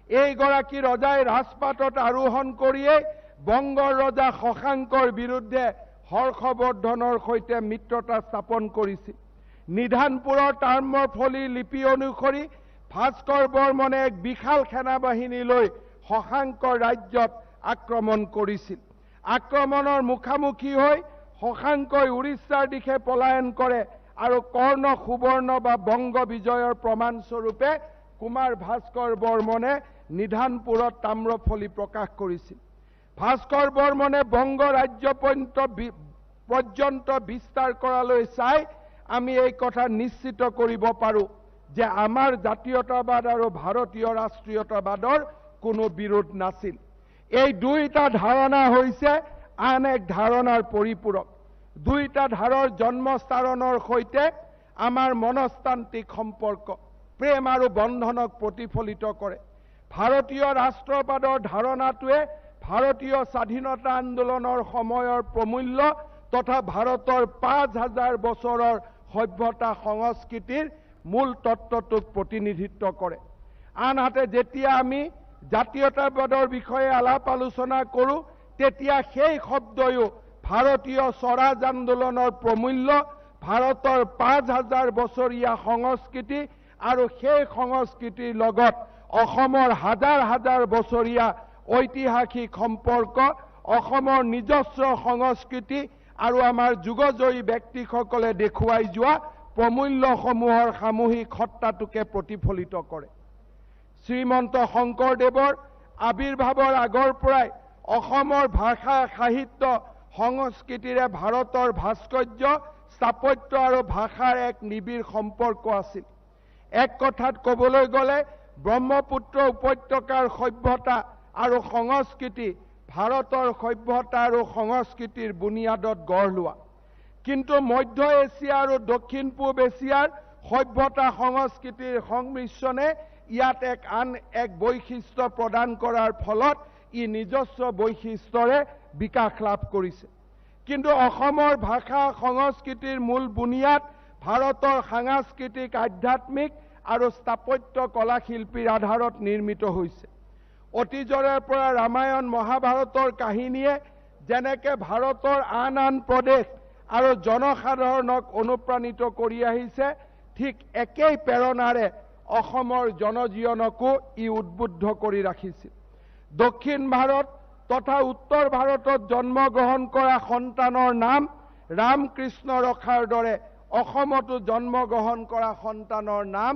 এইগৰাকী ৰজাই ৰাজপাটত আৰোহণ কৰিয়েই বংগৰ ৰজা শশাংকৰ বিৰুদ্ধে হৰ্ষবৰ্ধনৰ সৈতে মিত্ৰতা স্থাপন কৰিছিল। নিধানপুৰৰ তাম্ৰফলি লিপি অনুসৰি ভাস্কৰ বৰ্মনে এক বিশাল সেনাবাহিনী লৈ শশাংকৰ ৰাজ্যত আক্ৰমণ কৰিছিল। আক্ৰমণৰ মুখামুখি হৈ শশাংকই উৰিষ্যাৰ দিশে পলায়ন কৰে আৰু কৰ্ণ সুবৰ্ণ বা বংগ বিজয়ৰ প্ৰমাণস্বৰূপে কুমাৰ ভাস্কৰ বৰ্মনে নিধানপুৰত তাম্ৰফলি প্ৰকাশ কৰিছিল। ভাস্কৰ বৰ্মনে বংগ ৰাজ্য পৰ্যন্ত বিস্তাৰ কৰালৈ চাই আমি এই কথা নিশ্চিত কৰিব পাৰোঁ যে আমাৰ জাতীয়তাবাদ আৰু ভাৰতীয় ৰাষ্ট্ৰীয়তাবাদৰ কোনো বিৰোধ নাছিল। এই দুইটা ধাৰণা হৈছে আন এক ধাৰণাৰ পৰিপূৰক। দুইটা ধাৰৰ জন্মস্থানৰ সৈতে আমাৰ মনস্তান্ত্ৰিক সম্পৰ্ক, প্ৰেম আৰু বন্ধনক প্ৰতিফলিত কৰে। ভাৰতীয় ৰাষ্ট্ৰবাদৰ ধাৰণাটোৱে ভাৰতীয় স্বাধীনতা আন্দোলনৰ সময়ৰ প্ৰমূল্য তথা ভাৰতৰ 5000 বছৰৰ সভ্যতা সংস্কৃতিৰ মূল তত্ত্বটোক প্ৰতিনিধিত্ব কৰে। আনহাতে যেতিয়া আমি জাতীয়তাবাদৰ বিষয়ে আলাপ আলোচনা কৰোঁ, তেতিয়া সেই শব্দয়ো ভাৰতীয় স্বৰাজ আন্দোলনৰ প্ৰমূল্য, ভাৰতৰ 5000 বছৰীয়া সংস্কৃতি আৰু সেই সংস্কৃতিৰ লগত অসমৰ হাজাৰ হাজাৰ বছৰীয়া ঐতিহাসিক সম্পৰ্ক, অসমৰ নিজস্ব সংস্কৃতি আৰু আমাৰ যুগজয়ী ব্যক্তিসকলে দেখুৱাই যোৱা প্ৰমূল্যসমূহৰ সামূহিক সত্তাটোকে প্ৰতিফলিত কৰে। শ্ৰীমন্ত শংকৰদেৱৰ আৱিৰ্ভাৱৰ আগৰ পৰাই অসমৰ ভাষা, সাহিত্য, সংস্কৃতিৰে ভাৰতৰ ভাস্কৰ্য, স্থাপত্য আৰু ভাষাৰ এক নিবিড় সম্পৰ্ক আছিল। এক কথাত ক'বলৈ গ'লে ব্ৰহ্মপুত্ৰ উপত্যকাৰ সভ্যতা আৰু সংস্কৃতি ভাৰতৰ সভ্যতা আৰু সংস্কৃতিৰ বুনিয়াদত গঢ় লোৱা। কিন্তু মধ্য এছিয়া আৰু দক্ষিণ পূব এছিয়াৰ সভ্যতা সংস্কৃতিৰ সংমিশ্ৰণে ইয়াত এক আন এক বৈশিষ্ট্য প্ৰদান কৰাৰ ফলত ই নিজস্ব বৈশিষ্ট্যৰে বিকাশ লাভ কৰিছে। কিন্তু অসমৰ ভাষা সংস্কৃতিৰ মূল বুনিয়াদ ভাৰতৰ সাংস্কৃতিক, আধ্যাত্মিক আৰু স্থাপত্য কলাশিল্পীৰ আধাৰত নিৰ্মিত হৈছে। অতীজৰে পৰা ৰামায়ণ মহাভাৰতৰ কাহিনীয়ে যেনেকে ভাৰতৰ আন আন প্ৰদেশ আৰু জনসাধাৰণক অনুপ্ৰাণিত কৰি আহিছে, ঠিক একেই প্ৰেৰণাৰে অসমৰ জনজীৱনকো ই উদ্বুদ্ধ কৰি ৰাখিছিল। দক্ষিণ ভাৰত তথা উত্তৰ ভাৰতত জন্মগ্ৰহণ কৰা সন্তানৰ নাম ৰামকৃষ্ণ ৰখাৰ দৰে অসমতো জন্মগ্ৰহণ কৰা সন্তানৰ নাম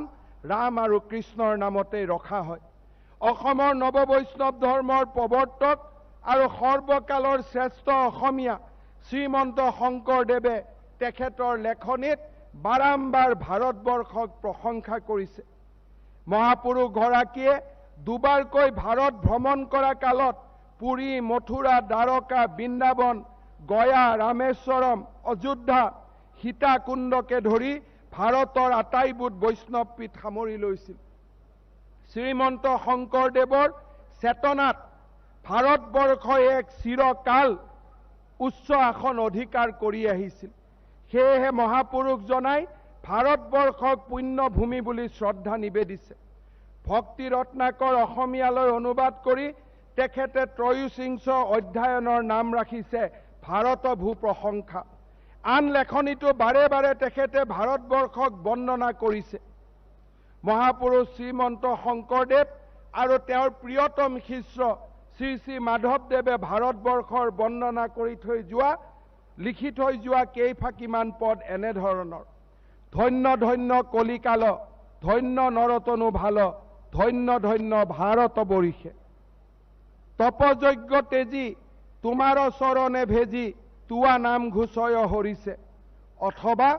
ৰাম আৰু কৃষ্ণৰ নামতেই ৰখা হয়। অসমৰ নৱবৈষ্ণৱ ধৰ্মৰ প্ৰৱৰ্তক আৰু সৰ্বকালৰ শ্ৰেষ্ঠ অসমীয়া শ্ৰীমন্ত শংকৰদেৱে তেখেতৰ লেখনিত বাৰম্বাৰ ভাৰতবৰ্ষক প্ৰশংসা কৰিছে। মহাপুৰুষগৰাকীয়ে দুবাৰকৈ ভাৰত ভ্ৰমণ কৰা কালত পুৰী, মথুৰা, দ্বাৰকা, বৃন্দাবন, গয়া, ৰামেশ্বৰম, অযোধ্যা, সীতাকুণ্ডকে ধৰি ভাৰতৰ আটাইবোৰ বৈষ্ণৱ পীঠ সামৰি লৈছিল। শ্ৰীমন্ত শংকৰদেৱৰ চেতনাত ভাৰতবৰ্ষই এক চিৰকাল উচ্চ আসন অধিকাৰ কৰি আহিছিল। সেয়েহে মহাপুৰুষজনাই ভাৰতবৰ্ষক পুণ্যভূমি বুলি শ্ৰদ্ধা নিবেদিছে। ভক্তি ৰত্নাকৰ অসমীয়ালৈ অনুবাদ কৰি তেখেতে ত্ৰয়োচিংশ অধ্যায়নৰ নাম ৰাখিছে ভাৰত ভূ প্ৰশংসা। আন লেখনিতো বাৰে বাৰে তেখেতে ভাৰতবৰ্ষক বৰ্ণনা কৰিছে। মহাপুৰুষ শ্ৰীমন্ত শংকৰদেৱ আৰু তেওঁৰ প্ৰিয়তম শিষ্য শ্ৰী শ্ৰী মাধৱদেৱে ভাৰতবৰ্ষৰ বৰ্ণনা কৰি থৈ যোৱা, লিখি থৈ যোৱা কেইফাকিমান পদ এনেধৰণৰ: ধন্য ধন্য কলিকাল, ধন্য নৰতনু ভাল, ধন্য ধন্য ভাৰত বৰিষে। তপযজ্ঞ তেজি তোমাৰ চৰণে ভেজি তুৱা নাম ঘোষয় হৰিছে। অথবা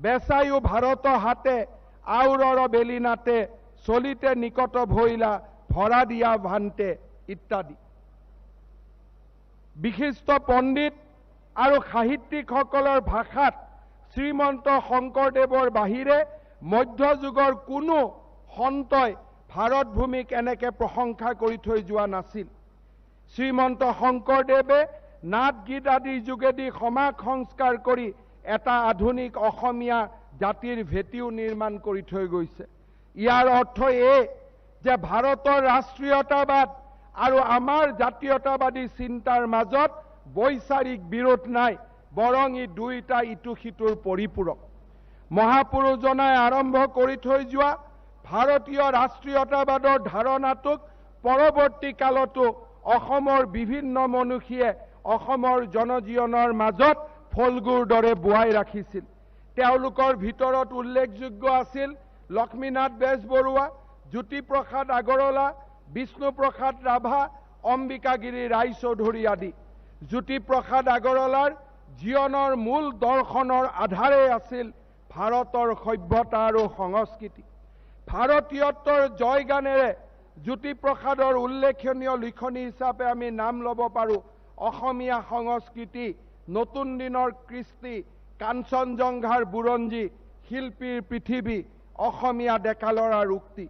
বেচায়ো ভাৰত হাতে আউৰৰ বেলি নাতে চলিতে নিকট ভৈলা ভৰা দিয়া ভান্তে ইত্যাদি। বিশিষ্ট পণ্ডিত আৰু সাহিত্যিকসকলৰ ভাষাত শ্ৰীমন্ত শংকৰদেৱৰ বাহিৰে মধ্যযুগৰ কোনো সন্তই ভাৰতভূমিক এনেকে প্ৰশংসা কৰি থৈ যোৱা নাছিল। শ্ৰীমন্ত শংকৰদেৱে নাট গীত আদিৰ যোগেদি সমাজ সংস্কাৰ কৰি এটা আধুনিক অসমীয়া জাতিৰ ভেটিও নিৰ্মাণ কৰি থৈ গৈছে। ইয়াৰ অৰ্থ এই যে ভাৰতৰ ৰাষ্ট্ৰীয়তাবাদ আৰু আমাৰ জাতীয়তাবাদী চিন্তাৰ মাজত বৈচাৰিক বিৰোধ নাই, বৰং ই দুয়োটা ইটো সিটোৰ পৰিপূৰক। মহাপুৰুষজনাই আৰম্ভ কৰি থৈ যোৱা ভাৰতীয় ৰাষ্ট্ৰীয়তাবাদৰ ধাৰণাটোক পৰৱৰ্তী কালতো অসমৰ বিভিন্ন মনুষীয়ে অসমৰ জনজীৱনৰ মাজত ফল্গুৰ দৰে বোৱাই ৰাখিছিল। তেওঁলোকৰ ভিতৰত উল্লেখযোগ্য আছিল লক্ষ্মীনাথ বেজবৰুৱা, জ্যোতিপ্ৰসাদ আগৰৱালা, বিষ্ণুপ্ৰসাদ ৰাভা, অম্বিকাগিৰি ৰায়চৌধুৰী আদি। জ্যোতিপ্ৰসাদ আগৰৱালাৰ জীৱনৰ মূল দৰ্শনৰ আধাৰেই আছিল ভাৰতৰ সভ্যতা আৰু সংস্কৃতি। ভাৰতীয়ত্বৰ জয়গানেৰে জ্যোতিপ্ৰসাদৰ উল্লেখনীয় লিখনি হিচাপে আমি নাম ল'ব পাৰোঁ অসমীয়া সংস্কৃতি, নতুন দিনৰ কৃষ্টি, কাঞ্চনজংঘাৰ বুৰঞ্জী, শিল্পীৰ পৃথিৱী, অসমীয়া ডেকালৰাৰ উক্তি।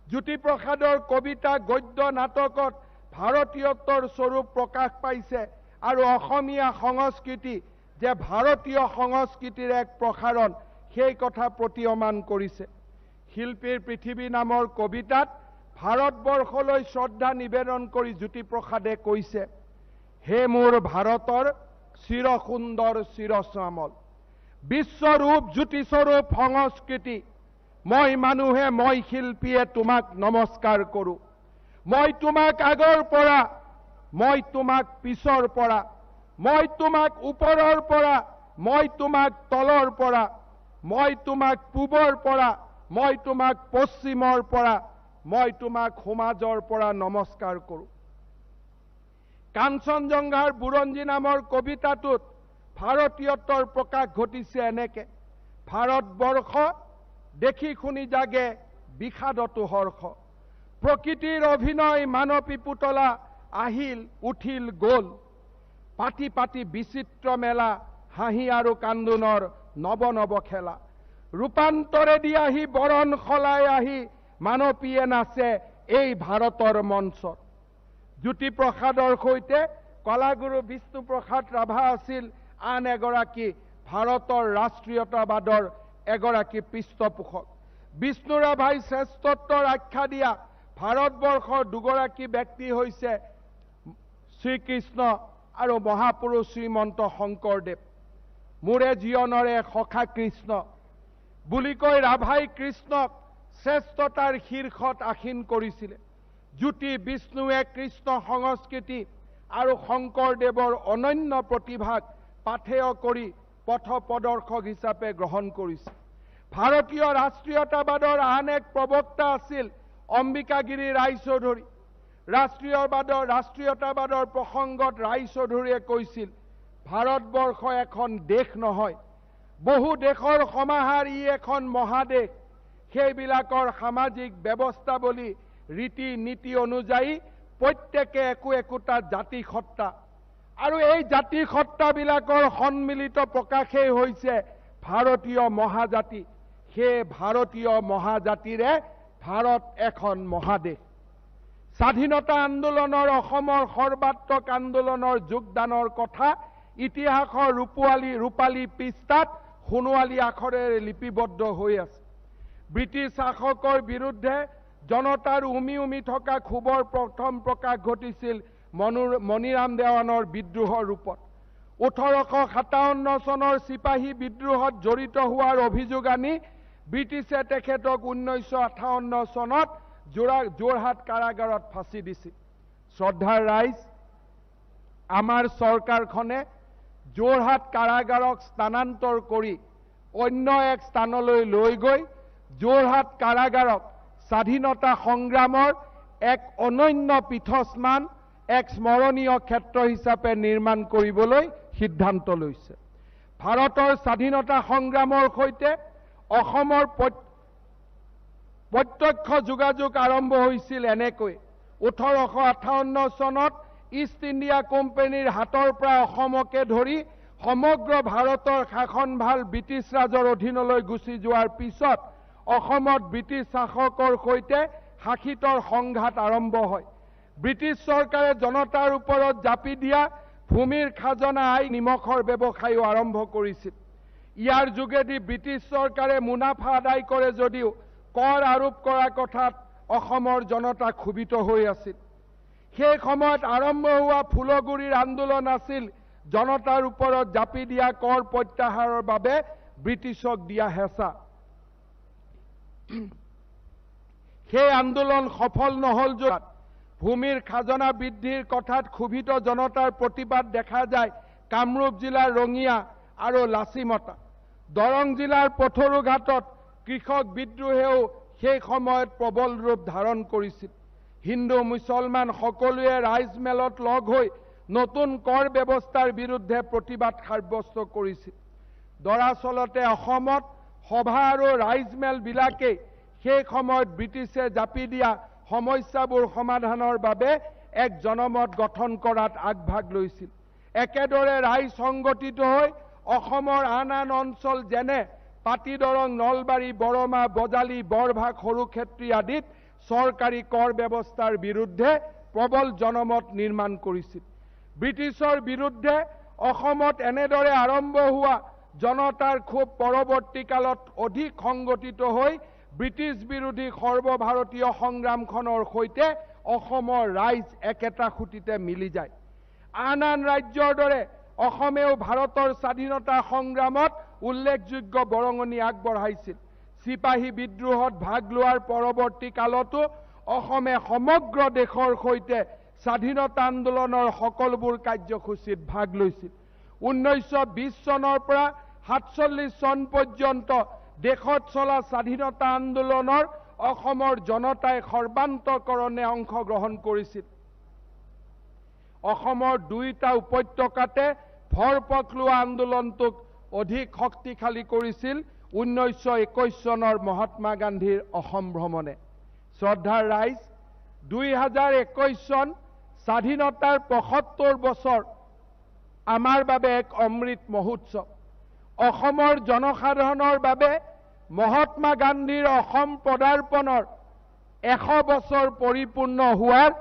জ্যোতিপ্ৰসাদৰ কবিতা, গদ্য, নাটকত ভাৰতীয়ত্বৰ স্বৰূপ প্ৰকাশ পাইছে আৰু অসমীয়া সংস্কৃতি যে ভাৰতীয় সংস্কৃতিৰ এক প্ৰসাৰণ, সেই কথা প্ৰতীয়মান কৰিছে। শিল্পীৰ পৃথিৱী নামৰ কবিতাত ভাৰতবৰ্ষলৈ শ্ৰদ্ধা নিবেদন কৰি জ্যোতিপ্ৰসাদে কৈছে, হে মোৰ ভাৰতৰ চিৰসুন্দৰ চিৰশ্যামল বিশ্বৰূপ জ্যোতিস্বৰূপ সংস্কৃতি, মই মানুহে, মই শিল্পীয়ে তোমাক নমস্কাৰ কৰোঁ। মই তোমাক আগৰ পৰা, মই তোমাক পিছৰ পৰা, মই তোমাক ওপৰৰ পৰা, মই তোমাক তলৰ পৰা, মই তোমাক পূবৰ পৰা, মই তোমাক পশ্চিমৰ পৰা, মই তোমাক সমাজৰ পৰা নমস্কাৰ কৰোঁ। কাঞ্চনজংঘাৰ বুৰঞ্জী নামৰ কবিতাটোত ভাৰতীয়ত্বৰ প্ৰকাশ ঘটিছে এনেকে, ভাৰতবৰ্ষ দেখি শুনি জাগে বিষাদতো হৰ্ষ, প্ৰকৃতিৰ অভিনয় মানৱী পুতলা আহিল উঠিল গ'ল, পাতি পাতি বিচিত্ৰ মেলা হাঁহি আৰু কান্দোনৰ নৱ নৱ খেলা, ৰূপান্তৰেদি আহি বৰণ সলাই আহি মানৱীয়ে নাচে এই ভাৰতৰ মঞ্চত। জ্যোতিপ্ৰসাদৰ সৈতে কলাগুৰু বিষ্ণুপ্ৰসাদ ৰাভা আছিল আন এগৰাকী ভাৰতৰ ৰাষ্ট্ৰীয়তাবাদৰ এগৰাকী পৃষ্ঠপোষক। বিষ্ণু ৰাভাই শ্ৰেষ্ঠত্বৰ আখ্যা দিয়া ভাৰতবৰ্ষৰ দুগৰাকী ব্যক্তি হৈছে শ্ৰীকৃষ্ণ আৰু মহাপুৰুষ শ্ৰীমন্ত শংকৰদেৱ। মোৰে জীৱনৰে সখা কৃষ্ণ বুলি কৈ ৰাভাই কৃষ্ণক শ্ৰেষ্ঠতাৰ শীৰ্ষত আসীন কৰিছিলে। জ্যোতি বিষ্ণুৱে কৃষ্ণ সংস্কৃতি আৰু শংকৰদেৱৰ অনন্য প্ৰতিভাক পাথেয় কৰি পথ প্ৰদৰ্শক হিচাপে গ্ৰহণ কৰিছে। ভাৰতীয় ৰাষ্ট্ৰীয়তাবাদৰ আন এক প্ৰবক্তা আছিল অম্বিকাগিৰি ৰায়চৌধুৰী। ৰাষ্ট্ৰীয়তাবাদৰ প্ৰসংগত ৰায়চৌধুৰীয়ে কৈছিল, ভাৰতবৰ্ষ এখন দেশ নহয়, বহু দেশৰ সমাহাৰ, ই এখন মহাদেশ। সেইবিলাকৰ সামাজিক ব্যৱস্থাৱলী, ৰীতি নীতি অনুযায়ী প্ৰত্যেকে একো একোটা জাতিসত্তা, আৰু এই জাতিসত্তাবিলাকৰ সন্মিলিত প্ৰকাশেই হৈছে ভাৰতীয় মহাজাতি। সেই ভাৰতীয় মহাজাতিৰে ভাৰত এখন মহাদেশ। স্বাধীনতা আন্দোলনৰ অসমৰ সৰ্বাত্মক আন্দোলনৰ যোগদানৰ কথা ইতিহাসৰ ৰূপালী পৃষ্ঠাত সোণোৱালী আখৰেৰে লিপিবদ্ধ হৈ আছে। ব্ৰিটিছ শাসকৰ বিৰুদ্ধে জনতাৰ উমি উমি থকা ক্ষোভৰ প্ৰথম প্ৰকাশ ঘটিছিল মণিৰাম দেৱানৰ বিদ্ৰোহৰ ৰূপত। 1857 চনৰ চিপাহী বিদ্ৰোহত জড়িত হোৱাৰ অভিযোগ আনি ব্ৰিটিছে তেখেতক 1958 চনত যোৰহাট কাৰাগাৰত ফাঁচি দিছিল। শ্ৰদ্ধাৰ ৰাইজ, আমাৰ চৰকাৰখনে যোৰহাট কাৰাগাৰক স্থানান্তৰ কৰি অন্য এক স্থানলৈ লৈ গৈ যোৰহাট কাৰাগাৰক স্বাধীনতা সংগ্ৰামৰ এক অনন্য পীঠস্থান, এক স্মৰণীয় ক্ষেত্ৰ হিচাপে নিৰ্মাণ কৰিবলৈ সিদ্ধান্ত লৈছে। ভাৰতৰ স্বাধীনতা সংগ্ৰামৰ সৈতে অসমৰ প্ৰত্যক্ষ যোগাযোগ আৰম্ভ হৈছিল এনেকৈ। 1858 চনত ইষ্ট ইণ্ডিয়া কোম্পানীৰ হাতৰ পৰা অসমকে ধৰি সমগ্ৰ ভাৰতৰ শাসনভাৰ ব্ৰিটিছ ৰাজৰ অধীনলৈ গুচি যোৱাৰ পিছত অসমত ব্ৰিটিছ শাসকৰ সৈতে শাসিতৰ সংঘাত আৰম্ভ হয়। ব্ৰিটিছ চৰকাৰে জনতাৰ ওপৰত জাপি দিয়া ভূমিৰ খাজনা আই নিমখৰ ব্যৱসায়ো আৰম্ভ কৰিছিল। ইয়াৰ যোগেদি ব্ৰিটিছ চৰকাৰে মুনাফা আদায় কৰে যদিও কৰ আৰোপ কৰা কথাত অসমৰ জনতা ক্ষোভিত হৈ আছিল। সেই সময়ত আৰম্ভ হোৱা ফুলগুৰিৰ আন্দোলন আছিল জনতাৰ ওপৰত জাপি দিয়া কৰ প্ৰত্যাহাৰৰ বাবে ব্ৰিটিছক দিয়া হেঁচা। সেই আন্দোলন সফল নহল য'ত ভূমিৰ খাজনা বৃদ্ধিৰ কথাত ক্ষোভিত জনতাৰ প্ৰতিবাদ দেখা যায় কামৰূপ জিলাৰ ৰঙিয়া আৰু লাচিমতা। দৰং জিলাৰ পথৰুঘাটত কৃষক বিদ্ৰোহেও সেই সময়ত প্ৰবল ৰূপ ধাৰণ কৰিছিল। হিন্দু মুছলমান সকলোৱে ৰাইজমেলত লগ হৈ নতুন কৰ ব্যৱস্থাৰ বিৰুদ্ধে প্ৰতিবাদ সাব্যস্ত কৰিছিল। দৰাচলতে অসমত সভা আৰু ৰাইজমেলবিলাকেই সেই সময়ত ব্ৰিটিছে জাপি দিয়া সমস্যাবোৰ সমাধানৰ বাবে এক জনমত গঠন কৰাত আগভাগ লৈছিল। একেদৰে ৰাইজ সংগঠিত হৈ অসমৰ আন আন অঞ্চল যেনে পাতিদৰং, নলবাৰী, বৰমা, বজালী, বৰভাগ, সৰুক্ষেত্ৰী আদিত চৰকাৰী কৰ ব্যৱস্থাৰ বিৰুদ্ধে প্ৰবল জনমত নিৰ্মাণ কৰিছিল। ব্ৰিটিছৰ বিৰুদ্ধে অসমত এনেদৰে আৰম্ভ হোৱা জনতাৰ ক্ষোভ পৰৱৰ্তী কালত অধিক সংগঠিত হৈ ব্ৰিটিছ বিৰোধী সৰ্বভাৰতীয় সংগ্ৰামখনৰ সৈতে অসমৰ ৰাইজ একেটা সুঁতিতে মিলি যায়। আন আন ৰাজ্যৰ দৰে অসমেও ভাৰতৰ স্বাধীনতা সংগ্ৰামত উল্লেখযোগ্য বৰঙণি আগবঢ়াইছিল। চিপাহী বিদ্ৰোহত ভাগ লোৱাৰ পৰৱৰ্তী কালতো অসমে সমগ্ৰ দেশৰ সৈতে স্বাধীনতা আন্দোলনৰ সকলোবোৰ কাৰ্যসূচীত ভাগ লৈছিল। 1920 চনৰ পৰা 47 চন পৰ্যন্ত দেশত চলা স্বাধীনতা আন্দোলনৰ অসমৰ জনতাই সৰ্বান্তকৰণে অংশগ্ৰহণ কৰিছিল। অসমৰ দুয়োটা উপত্যকাতে ভৰপক লোৱা আন্দোলনটোক অধিক শক্তিশালী কৰিছিল 1921 চনৰ মহাত্মা গান্ধীৰ অসম ভ্ৰমণে। শ্ৰদ্ধাৰ ৰাইজ, 2021 চন স্বাধীনতাৰ 75 বছৰ আমাৰ বাবে এক অমৃত মহোৎসৱ। অসমৰ জনসাধাৰণৰ বাবে মহাত্মা গান্ধীৰ অসম পদাৰ্পণৰ 100 বছৰ পৰিপূৰ্ণ হোৱাৰ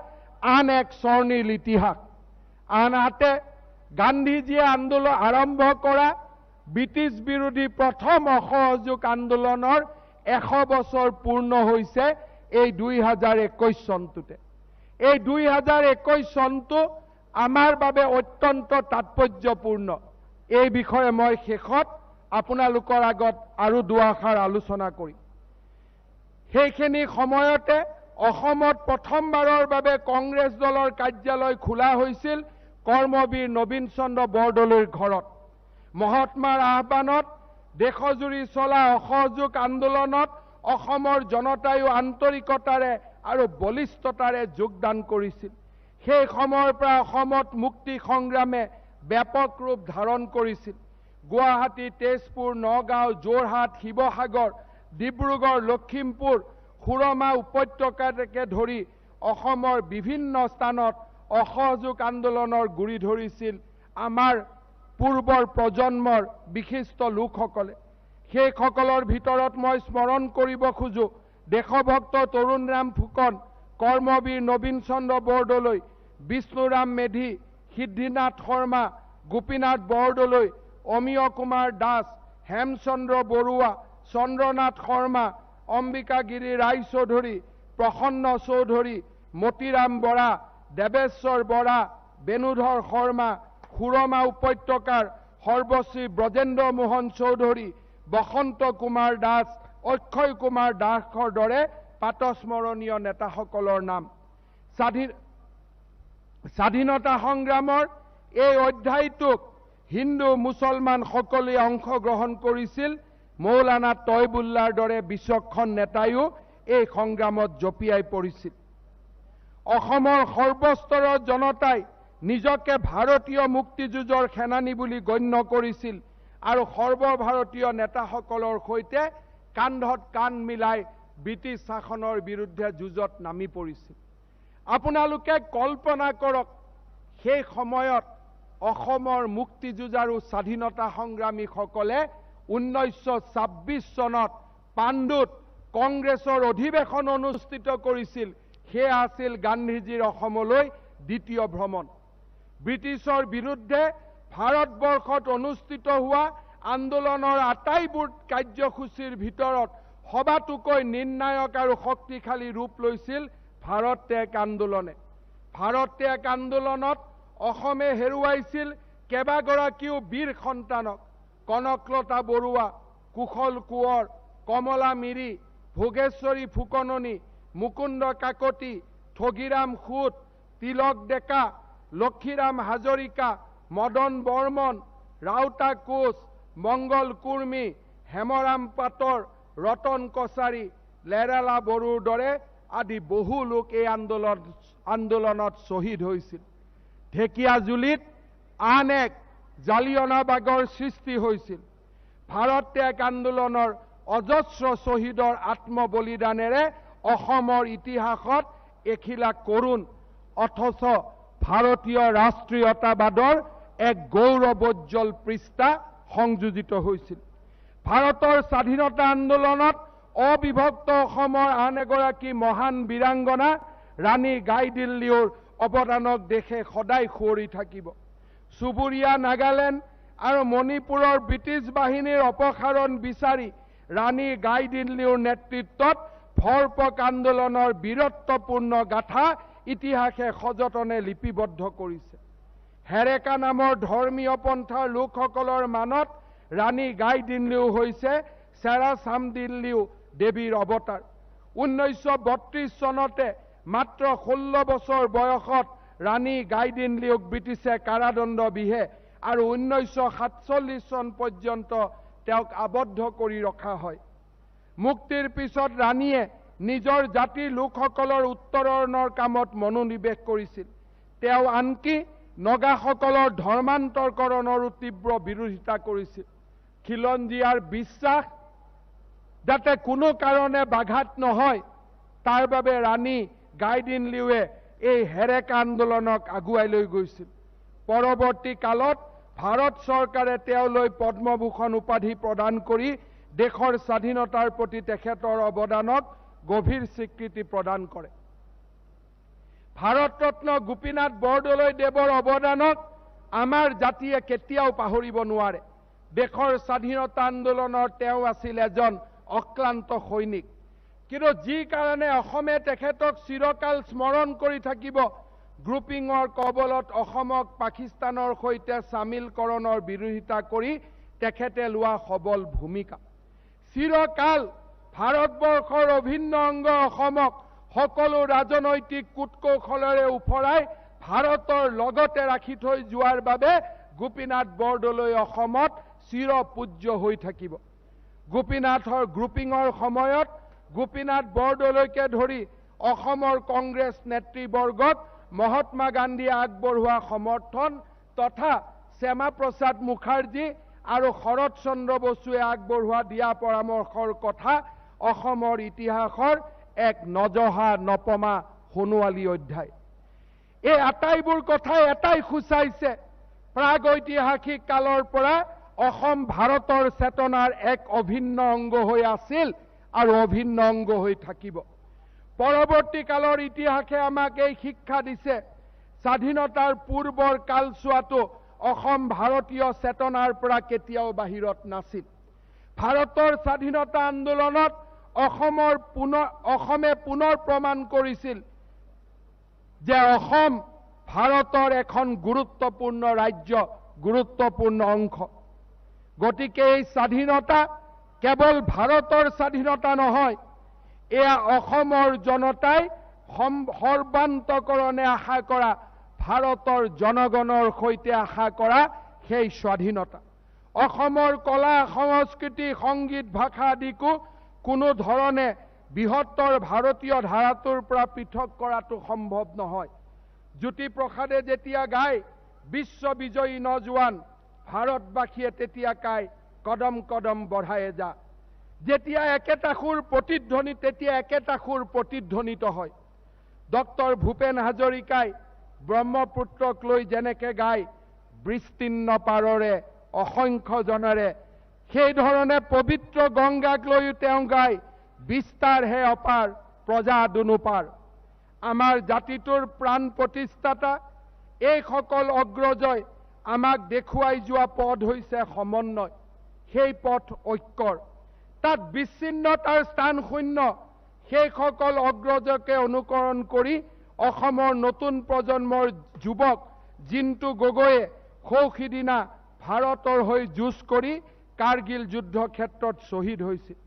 আন এক স্বৰ্ণিল ইতিহাস। আনহাতে গান্ধীজীয়ে আন্দোলন আৰম্ভ কৰা ব্ৰিটিছ বিৰোধী প্ৰথম অসহযোগ আন্দোলনৰ 100 বছৰ পূৰ্ণ হৈছে এই 2021 চনটোতে। এই 2021 চনটো আমাৰ বাবে অত্যন্ত তাৎপৰ্যপূৰ্ণ। এই বিষয়ে মই শেষত আপোনালোকৰ আগত আৰু দুআষাৰ আলোচনা কৰিম। সেইখিনি সময়তে অসমত প্ৰথমবাৰৰ বাবে কংগ্ৰেছ দলৰ কাৰ্যালয় খোলা হৈছিল কৰ্মবীৰ নবীন চন্দ্ৰ বৰদলৈৰ ঘৰত। মহাত্মাৰ আহ্বানত দেশজুৰি চলা অসহযোগ আন্দোলনত অসমৰ জনতায়ো আন্তৰিকতাৰে আৰু বলিষ্ঠতাৰে যোগদান কৰিছিল। সেই সময়ৰ পৰা অসমত মুক্তি সংগ্ৰামে ব্যাপক ৰূপ ধাৰণ কৰিছিল। গুৱাহাটী, তেজপুৰ, নগাঁও, যোৰহাট, শিৱসাগৰ, ডিব্ৰুগড়, লখিমপুৰ, সুৰমা উপত্যকাকে ধৰি অসমৰ বিভিন্ন স্থানত অসহযোগ আন্দোলনৰ গুৰি ধৰিছিল আমাৰ পূৰ্বৰ প্ৰজন্মৰ বিশিষ্ট লোকসকলে। সেইসকলৰ ভিতৰত মই স্মৰণ কৰিব খোজো দেশভক্ত তৰুণৰাম ফুকন, কৰ্মবীৰ নবীন চন্দ্ৰ বৰদলৈ, বিষ্ণুৰাম মেধি, সিদ্ধিনাথ শৰ্মা, গোপীনাথ বৰদলৈ, অমিয় কুমাৰ দাস, হেমচন্দ্ৰ বৰুৱা, চন্দ্ৰনাথ শৰ্মা, অম্বিকাগিৰি ৰায়চৌধুৰী, প্ৰসন্ন চৌধুৰী, মতিৰাম বৰা, দেৱেশ্বৰ বৰা, বেণুধৰ শৰ্মা, সুৰমা উপত্যকাৰ সৰ্বশ্ৰী ব্ৰজেন্দ্ৰ মোহন চৌধুৰী, বসন্ত কুমাৰ দাস, অক্ষয় কুমাৰ দাসৰ দৰে প্ৰাতঃস্মৰণীয় নেতাসকলৰ নাম। স্বাধীনতা সংগ্ৰামৰ এই অধ্যায়টোক হিন্দু মুছলমান সকলোৱে অংশগ্ৰহণ কৰিছিল। মৌলানা তয়বুল্লাৰ দৰে বিচক্ষণ নেতায়ো এই সংগ্ৰামত জঁপিয়াই পৰিছিল। অসমৰ সৰ্বস্তৰৰ জনতাই নিজকে ভাৰতীয় মুক্তিযুঁজৰ সেনানী বুলি গণ্য কৰিছিল আৰু সৰ্বভাৰতীয় নেতাসকলৰ সৈতে কান্ধত কান্ধ মিলাই ব্ৰিটিছ শাসনৰ বিৰুদ্ধে যুঁজত নামি পৰিছিল। আপোনালোকে কল্পনা কৰক, সেই সময়ত অসমৰ মুক্তিযুঁজাৰু স্বাধীনতা সংগ্ৰামীসকলে 1926 চনত পাণ্ডুত কংগ্ৰেছৰ অধিৱেশন অনুষ্ঠিত কৰিছিল। সেয়া আছিল গান্ধীজীৰ অসমলৈ দ্বিতীয় ভ্ৰমণ। ব্ৰিটিছৰ বিৰুদ্ধে ভাৰতবৰ্ষত অনুষ্ঠিত হোৱা আন্দোলনৰ আটাইবোৰ কাৰ্যসূচীৰ ভিতৰত সবাতোকৈ নিৰ্ণায়ক আৰু শক্তিশালী ৰূপ লৈছিল ভাৰত ত্যাগ আন্দোলনে। ভাৰত ত্যাগ আন্দোলনত অসমে হেৰুৱাইছিল কেইবাগৰাকীও বীৰ সন্তানক। কনকলতা বৰুৱা, কুশল কোঁৱৰ, কমলা মিৰি, ভোগেশ্বৰী ফুকননী, মুকুন্দ কাকতি, ঠগিৰাম সূত, তিলক ডেকা, লক্ষীৰাম হাজৰিকা, মদন বৰ্মন, ৰাউতা কোচ, মংগল কুৰ্মী, হেমৰাম পাটৰ, ৰতন কছাৰী, লেৰেলা বড়োৰ দৰে আদি বহু লোক এই আন্দোলনত শ্বহীদ হৈছিল। ঢেকীয়াজুলিত আন এক জালিয়নাবাগৰ সৃষ্টি হৈছিল। ভাৰত ত্যাগ আন্দোলনৰ অজস্ৰ শ্বহীদৰ আত্মবলিদানেৰে অসমৰ ইতিহাসত এখিলা কৰুণ অথচ ভাৰতীয় ৰাষ্ট্ৰীয়তাবাদৰ এক গৌৰৱোজ্জ্বল পৃষ্ঠা সংযোজিত হৈছিল। ভাৰতৰ স্বাধীনতা আন্দোলনত অবিভক্ত অসমৰ আন এগৰাকী মহান বীৰাংগনা ৰাণী গাইদিল্লীৰ অৱদানক দেশে সদায় সুঁৱৰি থাকিব। চুবুৰীয়া নাগালেণ্ড আৰু মণিপুৰৰ ব্ৰিটিছ বাহিনীৰ অপসাৰণ বিচাৰি ৰাণী গাইদিল্লীৰ নেতৃত্বত ভৰপক আন্দোলনৰ বীৰত্বপূৰ্ণ গাথা ইতিহাসে সযতনে লিপিবদ্ধ কৰিছে। হেৰেকা নামৰ ধৰ্মীয় পন্থাৰ লোকসকলৰ মানত ৰাণী গাইদিল্লীও হৈছে চেৰা চামদিল্লীও দেৱীৰ অৱতাৰ। 1932 চনতে মাত্ৰ 16 বছৰ বয়সত ৰাণী গাইদিনলিউক ব্ৰিটিছে কাৰাদণ্ড বিহে আৰু 1947 চন পৰ্যন্ত তেওঁক আবদ্ধ কৰি ৰখা হয়। মুক্তিৰ পিছত ৰাণীয়ে নিজৰ জাতিৰ লোকসকলৰ উত্তৰণৰ কামত মনোনিৱেশ কৰিছিল। তেওঁ আনকি নগাসকলৰ ধৰ্মান্তৰকৰণৰো তীব্ৰ বিৰোধিতা কৰিছিল। খিলঞ্জীয়াৰ বিশ্বাস যাতে কোনো কাৰণে বাঘাত নহয় তাৰ বাবে ৰাণী গাইদিনলিউৱে এই হেৰেকা আন্দোলনক আগুৱাই লৈ গৈছিল। পৰৱৰ্তী কালত ভাৰত চৰকাৰে তেওঁলৈ পদ্মভূষণ উপাধি প্ৰদান কৰি দেশৰ স্বাধীনতাৰ প্ৰতি তেখেতৰ অৱদানক গভীৰ স্বীকৃতি প্ৰদান কৰে। ভাৰতৰত্ন গোপীনাথ বৰদলৈ দেৱৰ অৱদানক আমাৰ জাতিয়ে কেতিয়াও পাহৰিব নোৱাৰে। দেশৰ স্বাধীনতা আন্দোলনৰ তেওঁ আছিল এজন অক্লান্ত সৈনিক। কিন্তু যি কাৰণে অসমে তেখেতক চিৰকাল স্মৰণ কৰি থাকিব, গ্ৰুপিঙৰ কবলত অসমক পাকিস্তানৰ সৈতে চামিলকৰণৰ বিৰোধিতা কৰি তেখেতে লোৱা সবল ভূমিকা। চিৰকাল ভাৰতবৰ্ষৰ অভিন্ন অংগ অসমক সকলো ৰাজনৈতিক কূটকৌশলেৰে ওফৰাই ভাৰতৰ লগতে ৰাখি থৈ যোৱাৰ বাবে গোপীনাথ বৰদলৈ অসমত চিৰপূজ্য হৈ থাকিব। গোপীনাথৰ গ্ৰুপিঙৰ সময়ত গোপীনাথ বৰদলৈকে ধৰি অসমৰ কংগ্ৰেছ নেতৃবৰ্গক মহাত্মা গান্ধীয়ে আগবঢ়োৱা সমৰ্থন তথা শ্যামাপ্ৰসাদ মুখাৰ্জী আৰু শৰৎ চন্দ্ৰ বসুৱে আগবঢ়োৱা দিয়া পৰামৰ্শৰ কথা অসমৰ ইতিহাসৰ এক নজহা নপমা সোণোৱালী অধ্যায়। এই আটাইবোৰ কথাই এটাই সূচাইছে, প্ৰাগৈতিহাসিক কালৰ পৰা অসম ভাৰতৰ চেতনাৰ এক অভিন্ন অংগ হৈ আছিল আৰু অভিন্ন অংগ হৈ থাকিব। পৰৱৰ্তী কালৰ ইতিহাসে আমাক এই শিক্ষা দিছে, স্বাধীনতাৰ পূৰ্বৰ কালচোৱাটো অসম ভাৰতীয় চেতনাৰ পৰা কেতিয়াও বাহিৰত নাছিল। ভাৰতৰ স্বাধীনতা আন্দোলনত অসমে পুনৰ প্ৰমাণ কৰিছিল যে অসম ভাৰতৰ এখন গুৰুত্বপূৰ্ণ ৰাজ্য, গুৰুত্বপূৰ্ণ অংশ। গতিকে এই স্বাধীনতা কেৱল ভাৰতৰ স্বাধীনতা নহয়, এয়া অসমৰ জনতাই সৰ্বান্তকৰণে আশা কৰা, ভাৰতৰ জনগণৰ সৈতে আশা কৰা সেই স্বাধীনতা। অসমৰ কলা, সংস্কৃতি, সংগীত, ভাষা আদিকো কোনো ধৰণে বৃহত্তৰ ভাৰতীয় ধাৰাটোৰ পৰা পৃথক কৰাটো সম্ভৱ নহয়। জ্যোতিপ্ৰসাদে যেতিয়া গায় বিশ্ব বিজয়ী নজোৱান, ভাৰতবাসীয়ে তেতিয়া গায় কদম কদম বঢ়ায়ে যা। যেতিয়া একেটা সুৰ প্ৰতিধ্বনি, তেতিয়া একেটা সুৰ প্ৰতিধ্বনিত হয়। ডক্টৰ ভূপেন হাজৰিকাই ব্ৰহ্মপুত্ৰক লৈ যেনেকে গায় বিস্তীৰ্ণ পাৰৰে অসংখ্য জনেৰে, সেই ধৰণে পবিত্ৰ গংগাক লৈও তেওঁ গায় বিস্তাৰ হে অপাৰ প্ৰজা দুনোপাৰ। আমাৰ জাতিটোৰ প্ৰাণ প্ৰতিষ্ঠাতা এইসকল অগ্ৰজই আমাক দেখুৱাই যোৱা পথ হৈছে সমন্বয়, সেই পথ ঐক্যৰ। তাত বিচ্ছিন্নতাৰ স্থান শূন্য। সেইসকল অগ্ৰজকে অনুকৰণ কৰি অসমৰ নতুন প্ৰজন্মৰ যুৱক জিন্তু গগৈয়ে সৌ সিদিনা ভাৰতৰ হৈ যুঁজ কৰি কাৰ্গিল যুদ্ধ ক্ষেত্ৰত শ্বহীদ হৈছিল।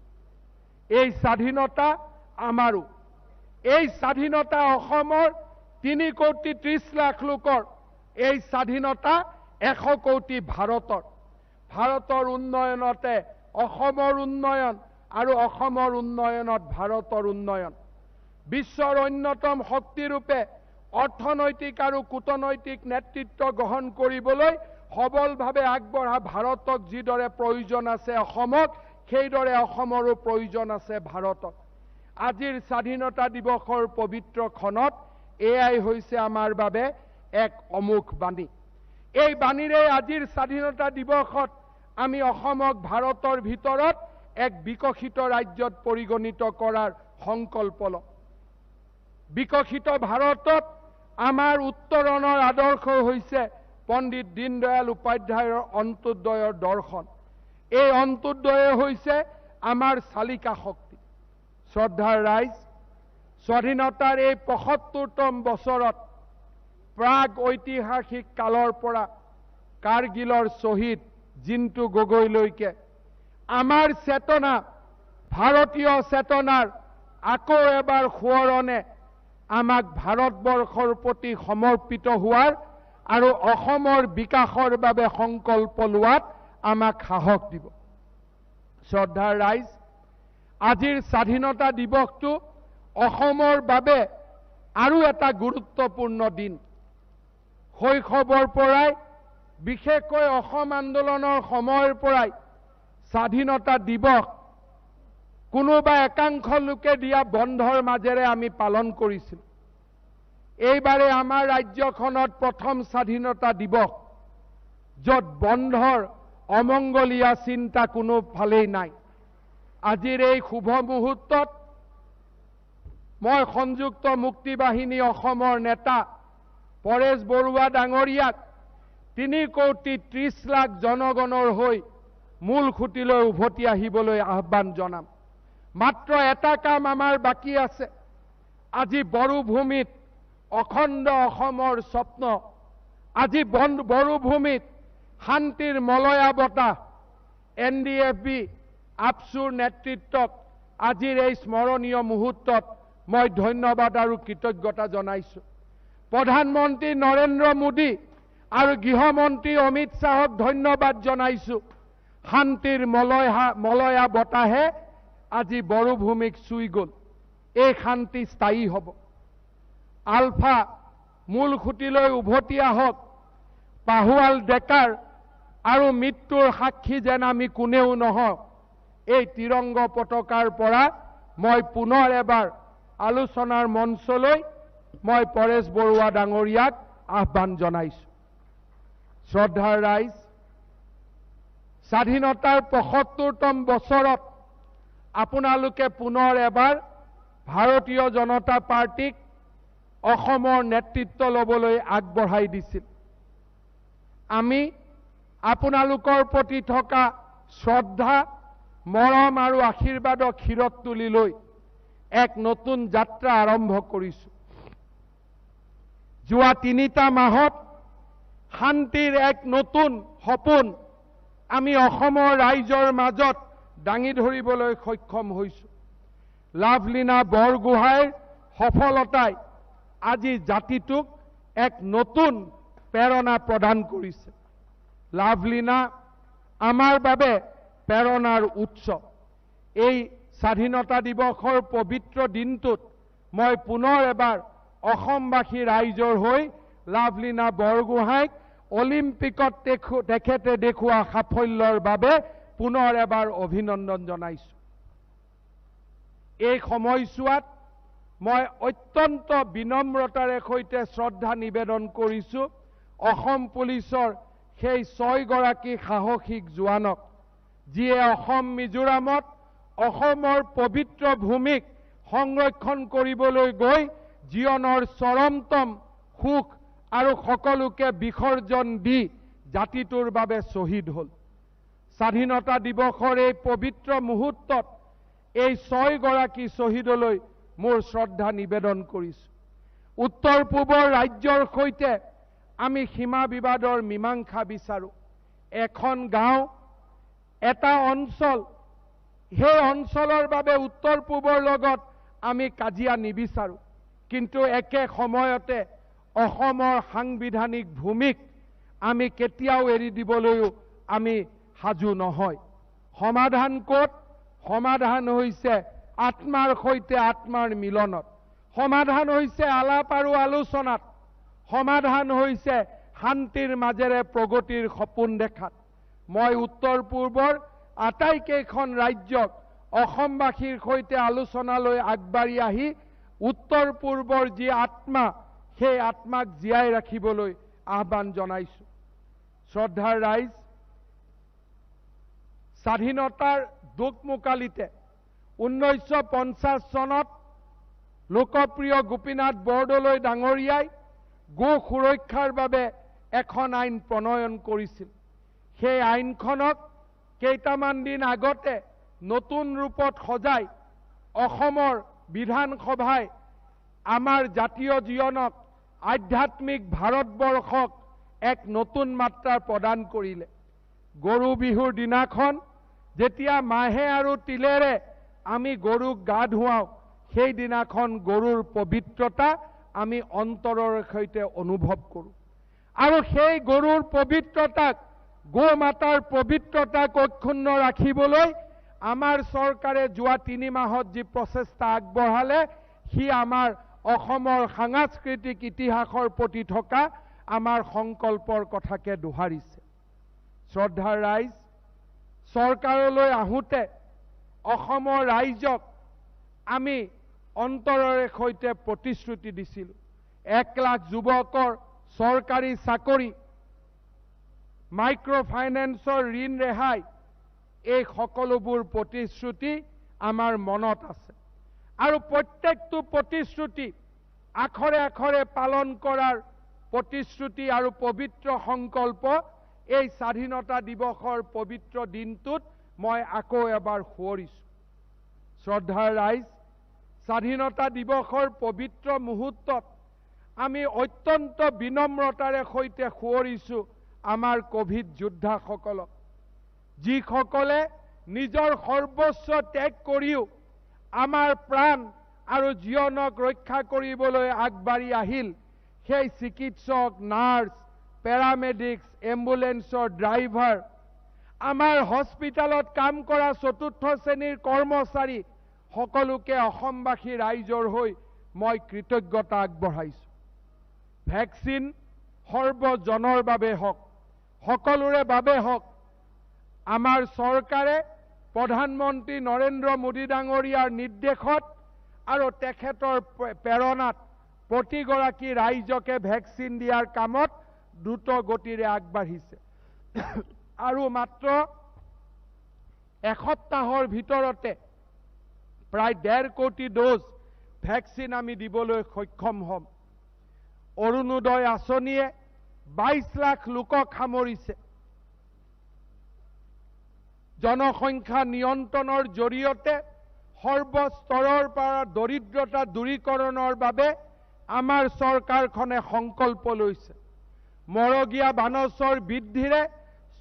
এই স্বাধীনতা আমাৰো, এই স্বাধীনতা অসমৰ 3 কোটি 30 লাখ লোকৰ, এই স্বাধীনতা 100 কোটি ভাৰতৰ। ভাৰতৰ উন্নয়নতে অসমৰ উন্নয়ন আৰু অসমৰ উন্নয়নত ভাৰতৰ উন্নয়ন। বিশ্বৰ অন্যতম শক্তিৰূপে অৰ্থনৈতিক আৰু কূটনৈতিক নেতৃত্ব গ্ৰহণ কৰিবলৈ সবলভাৱে আগবঢ়া ভাৰতক যিদৰে প্ৰয়োজন আছে অসমক, সেইদৰে অসমৰো প্ৰয়োজন আছে ভাৰতক। আজিৰ স্বাধীনতা দিৱসৰ পবিত্ৰ ক্ষণত এয়াই হৈছে আমাৰ বাবে এক অমোঘ বাণী। এই বাণীৰে আজিৰ স্বাধীনতা দিৱসত আমি অসমক ভাৰতৰ ভিতৰত এক বিকশিত ৰাজ্যত পৰিগণিত কৰাৰ সংকল্প লওঁ। বিকশিত ভাৰতত আমাৰ উত্তৰণৰ আদৰ্শ হৈছে পণ্ডিত দীনদয়াল উপাধ্যায়ৰ অন্ত্যোদয়ৰ দৰ্শন। এই অন্ত্যোদয় হৈছে আমাৰ চালিকা শক্তি। শ্ৰদ্ধাৰ ৰাইজ, স্বাধীনতাৰ এই 75তম বছৰত প্ৰাগ ঐতিহাসিক কালৰ পৰা কাৰ্গিলৰ শ্বহীদ জিন্তু গগৈলৈকে আমাৰ চেতনা, ভাৰতীয় চেতনাৰ আকৌ এবাৰ সোঁৱৰণে আমাক ভাৰতবৰ্ষৰ প্ৰতি সমৰ্পিত হোৱাৰ আৰু অসমৰ বিকাশৰ বাবে সংকল্প লোৱাত আমাক সাহস দিব। শ্ৰদ্ধাৰ ৰাইজ, আজিৰ স্বাধীনতা দিৱসটো অসমৰ বাবে আৰু এটা গুৰুত্বপূৰ্ণ দিন। শৈশৱৰ পৰাই, বিশেষকৈ অসম আন্দোলনৰ সময়ৰ পৰাই স্বাধীনতা দিৱস কোনোবা একাংশ লোকে দিয়া বন্ধৰ মাজেৰে আমি পালন কৰিছিলোঁ। এইবাৰে আমাৰ ৰাজ্যখনত প্ৰথম স্বাধীনতা দিৱস, য'ত বন্ধৰ অমংগলীয়া চিন্তা কোনো ফালেই নাই। আজিৰ এই শুভ মুহূৰ্তত মই সংযুক্ত মুক্তি বাহিনী অসমৰ নেতা পৰেশ বৰুৱা ডাঙৰীয়াক 3 কোটি 30 লাখ জনগণৰ হৈ মূল খুঁটিলৈ উভতি আহিবলৈ আহ্বান জনাম। মাত্ৰ এটা কাম আমাৰ বাকী আছে। আজি বড়োভূমিত অখণ্ড অসমৰ স্বপ্ন, আজি বড়োভূমিত শান্তিৰ মলয়া বতাহ, NDFB আবছুৰ নেতৃত্বক আজিৰ এই স্মৰণীয় মুহূৰ্তত মই ধন্যবাদ আৰু কৃতজ্ঞতা জনাইছোঁ। প্ৰধানমন্ত্ৰী নৰেন্দ্ৰ মোদী আৰু গৃহমন্ত্ৰী অমিত শ্বাহক ধন্যবাদ জনাইছোঁ। শান্তিৰ মলয়া বতাহে আজি বড়োভূমিক চুই গ'ল। এই শান্তি স্থায়ী হ'ব। আলফা মূল খুঁটিলৈ উভতি আহক। পাহুৱাল ডেকাৰ আৰু মৃত্যুৰ সাক্ষী যেন আমি কোনেও নহওঁ। এই তিৰংগ পতাকাৰ পৰা মই পুনৰ এবাৰ আলোচনাৰ মঞ্চলৈ মই পৰেশ বৰুৱা ডাঙৰীয়াক আহ্বান জনাইছোঁ। শ্ৰদ্ধাৰ ৰাইজ, স্বাধীনতাৰ 75তম বছৰত আপোনালোকে পুনৰ এবাৰ ভাৰতীয় জনতা পাৰ্টীক অসমৰ নেতৃত্ব ল'বলৈ আগবঢ়াই দিছিল। আমি আপোনালোকৰ প্ৰতি থকা শ্ৰদ্ধা, মৰম আৰু আশীৰ্বাদক শিৰত তুলি লৈ এক নতুন যাত্ৰা আৰম্ভ কৰিছোঁ। যোৱা 3টা মাহত শান্তিৰ এক নতুন সপোন আমি অসমৰ ৰাইজৰ মাজত দাঙি ধৰিবলৈ সক্ষম হৈছোঁ। লাভলীনা বৰগোহাঁইৰ সফলতাই আজি জাতিটোক এক নতুন প্ৰেৰণা প্ৰদান কৰিছে। লাভলীনা আমাৰ বাবে প্ৰেৰণাৰ উৎস। এই স্বাধীনতা দিৱসৰ পবিত্ৰ দিনটোত মই পুনৰ এবাৰ অসমবাসী ৰাইজৰ হৈ লাভলীনা বৰগোহাঁইক অলিম্পিকত তেখেতে দেখুওৱা সাফল্যৰ বাবে পুনৰ এবাৰ অভিনন্দন জনাইছোঁ। এই সময়ছোৱাত মই অত্যন্ত বিনম্ৰতাৰে সৈতে শ্ৰদ্ধা নিবেদন কৰিছোঁ অসম পুলিচৰ সেই 6গৰাকী সাহসিক জোৱানক, যিয়ে অসম মিজোৰামত অসমৰ পবিত্ৰ ভূমিক সংৰক্ষণ কৰিবলৈ গৈ জীৱনৰ চৰমতম সুখ আৰু সকলোকে বিসৰ্জন দি জাতিটোৰ বাবে শ্বহীদ হ'ল। স্বাধীনতা দিৱসৰ এই পবিত্ৰ মুহূৰ্তত এই 6গৰাকী শ্বহীদলৈ মোৰ শ্ৰদ্ধা নিবেদন কৰিছোঁ। উত্তৰ পূবৰ ৰাজ্যৰ সৈতে আমি সীমা বিবাদৰ মীমাংসা বিচাৰোঁ। এখন গাঁও, এটা অঞ্চল, সেই অঞ্চলৰ বাবে উত্তৰ পূবৰ লগত আমি কাজিয়া নিবিচাৰোঁ, কিন্তু একে সময়তে অসমৰ সাংবিধানিক ভূমিক আমি কেতিয়াও এৰি দিবলৈও আমি সাজু নহয়। সমাধান ক'ত? সমাধান হৈছে আত্মাৰ সৈতে আত্মাৰ মিলনত, সমাধান হৈছে আলাপ আৰু আলোচনাত, সমাধান হৈছে শান্তিৰ মাজেৰে প্ৰগতিৰ সপোন দেখাত। মই উত্তৰ পূৰ্বৰ আটাইকেইখন ৰাজ্যক অসমবাসীৰ সৈতে আলোচনালৈ আগবাঢ়ি আহি উত্তৰ পূৰ্বৰ যি আত্মা, সেই আত্মাক জীয়াই ৰাখিবলৈ আহ্বান জনাইছোঁ। শ্ৰদ্ধাৰ ৰাইজ, স্বাধীনতাৰ দোকমোকালিতে 1950 চনত লোকপ্ৰিয় গোপীনাথ বৰদলৈ ডাঙৰীয়াই গো সুৰক্ষাৰ বাবে এখন আইন প্ৰণয়ন কৰিছিল। সেই আইনখনক কেইটামান দিন আগতে নতুন ৰূপত সজাই অসমৰ বিধানসভাই আমাৰ জাতীয় জীৱনক, আধ্যাত্মিক ভাৰতবৰ্ষক এক নতুন মাত্ৰা প্ৰদান কৰিলে। গৰু বিহুৰ দিনাখন যেতিয়া মাহে আৰু তিলেৰে আমি গৰুক গা ধুৱাওঁ, সেইদিনাখন গৰুৰ পবিত্ৰতা আমি অন্তৰৰ সৈতে অনুভৱ কৰোঁ আৰু সেই গৰুৰ পবিত্ৰতাক, গো মাতাৰ পবিত্ৰতাক অক্ষুণ্ণ ৰাখিবলৈ আমাৰ চৰকাৰে যোৱা 3 মাহত যি প্ৰচেষ্টা আগবঢ়ালে, সি আমাৰ অসমৰ সাংস্কৃতিক ইতিহাসৰ প্ৰতি থকা আমাৰ সংকল্পৰ কথাকে দোহাৰিছে। শ্ৰদ্ধাৰ ৰাইজ, চৰকাৰলৈ আহোঁতে অসমৰ ৰাইজক আমি অন্তৰৰে সৈতে প্ৰতিশ্ৰুতি দিছিলোঁ। 1 লাখ যুৱকৰ চৰকাৰী চাকৰি, মাইক্ৰ' ফাইনেন্সৰ ঋণ ৰেহাই, এই সকলোবোৰ প্ৰতিশ্ৰুতি আমাৰ মনত আছে আৰু প্ৰত্যেকটো প্ৰতিশ্ৰুতি আখৰে আখৰে পালন কৰাৰ প্ৰতিশ্ৰুতি আৰু পবিত্ৰ সংকল্প এই স্বাধীনতা দিৱসৰ পবিত্ৰ দিনটোত মই আকৌ এবাৰ সোঁৱৰিছোঁ। শ্ৰদ্ধাৰ ৰাইজ, স্বাধীনতা দিৱসৰ পবিত্ৰ মুহূৰ্তত আমি অত্যন্ত বিনম্ৰতাৰে সৈতে সোঁৱৰিছোঁ আমাৰ ক'ভিড যোদ্ধাসকলক, যিসকলে নিজৰ সৰ্বস্ব ত্যাগ কৰিও আমাৰ প্ৰাণ আৰু জীৱনক ৰক্ষা কৰিবলৈ আগবাঢ়ি আহিল। সেই চিকিৎসক, নাৰ্ছ, পেৰামেডিক্স, এম্বুলেন্সৰ ড্ৰাইভাৰ, আমাৰ হস্পিটেলত কাম কৰা চতুৰ্থ শ্ৰেণীৰ কৰ্মচাৰী সকলোকে অসমবাসী ৰাইজৰ হৈ মই কৃতজ্ঞতা আগবঢ়াইছোঁ। ভেকচিন সৰ্বজনৰ বাবে হওক, সকলোৰে বাবে হওক, আমাৰ চৰকাৰে প্ৰধানমন্ত্ৰী নৰেন্দ্ৰ মোদী ডাঙৰীয়াৰ নিৰ্দেশত আৰু তেখেতৰ প্ৰেৰণাত প্ৰতিগৰাকী ৰাইজকে ভেকচিন দিয়াৰ কামত দ্ৰুত গতিৰে আগবাঢ়িছে আৰু মাত্ৰ এসপ্তাহৰ ভিতৰতে প্ৰায় 1.5 কোটি ড'জ ভেকচিন আমি দিবলৈ সক্ষম হ'ম। অৰুণোদয় আঁচনিয়ে 22 লাখ লোকক সামৰিছে। জনসংখ্যা নিয়ন্ত্ৰণৰ জৰিয়তে সৰ্বস্তৰৰ পৰা দৰিদ্ৰতা দূৰীকৰণৰ বাবে আমাৰ চৰকাৰখনে সংকল্প লৈছে। মৰগীয়া বানচৰ বৃদ্ধিৰে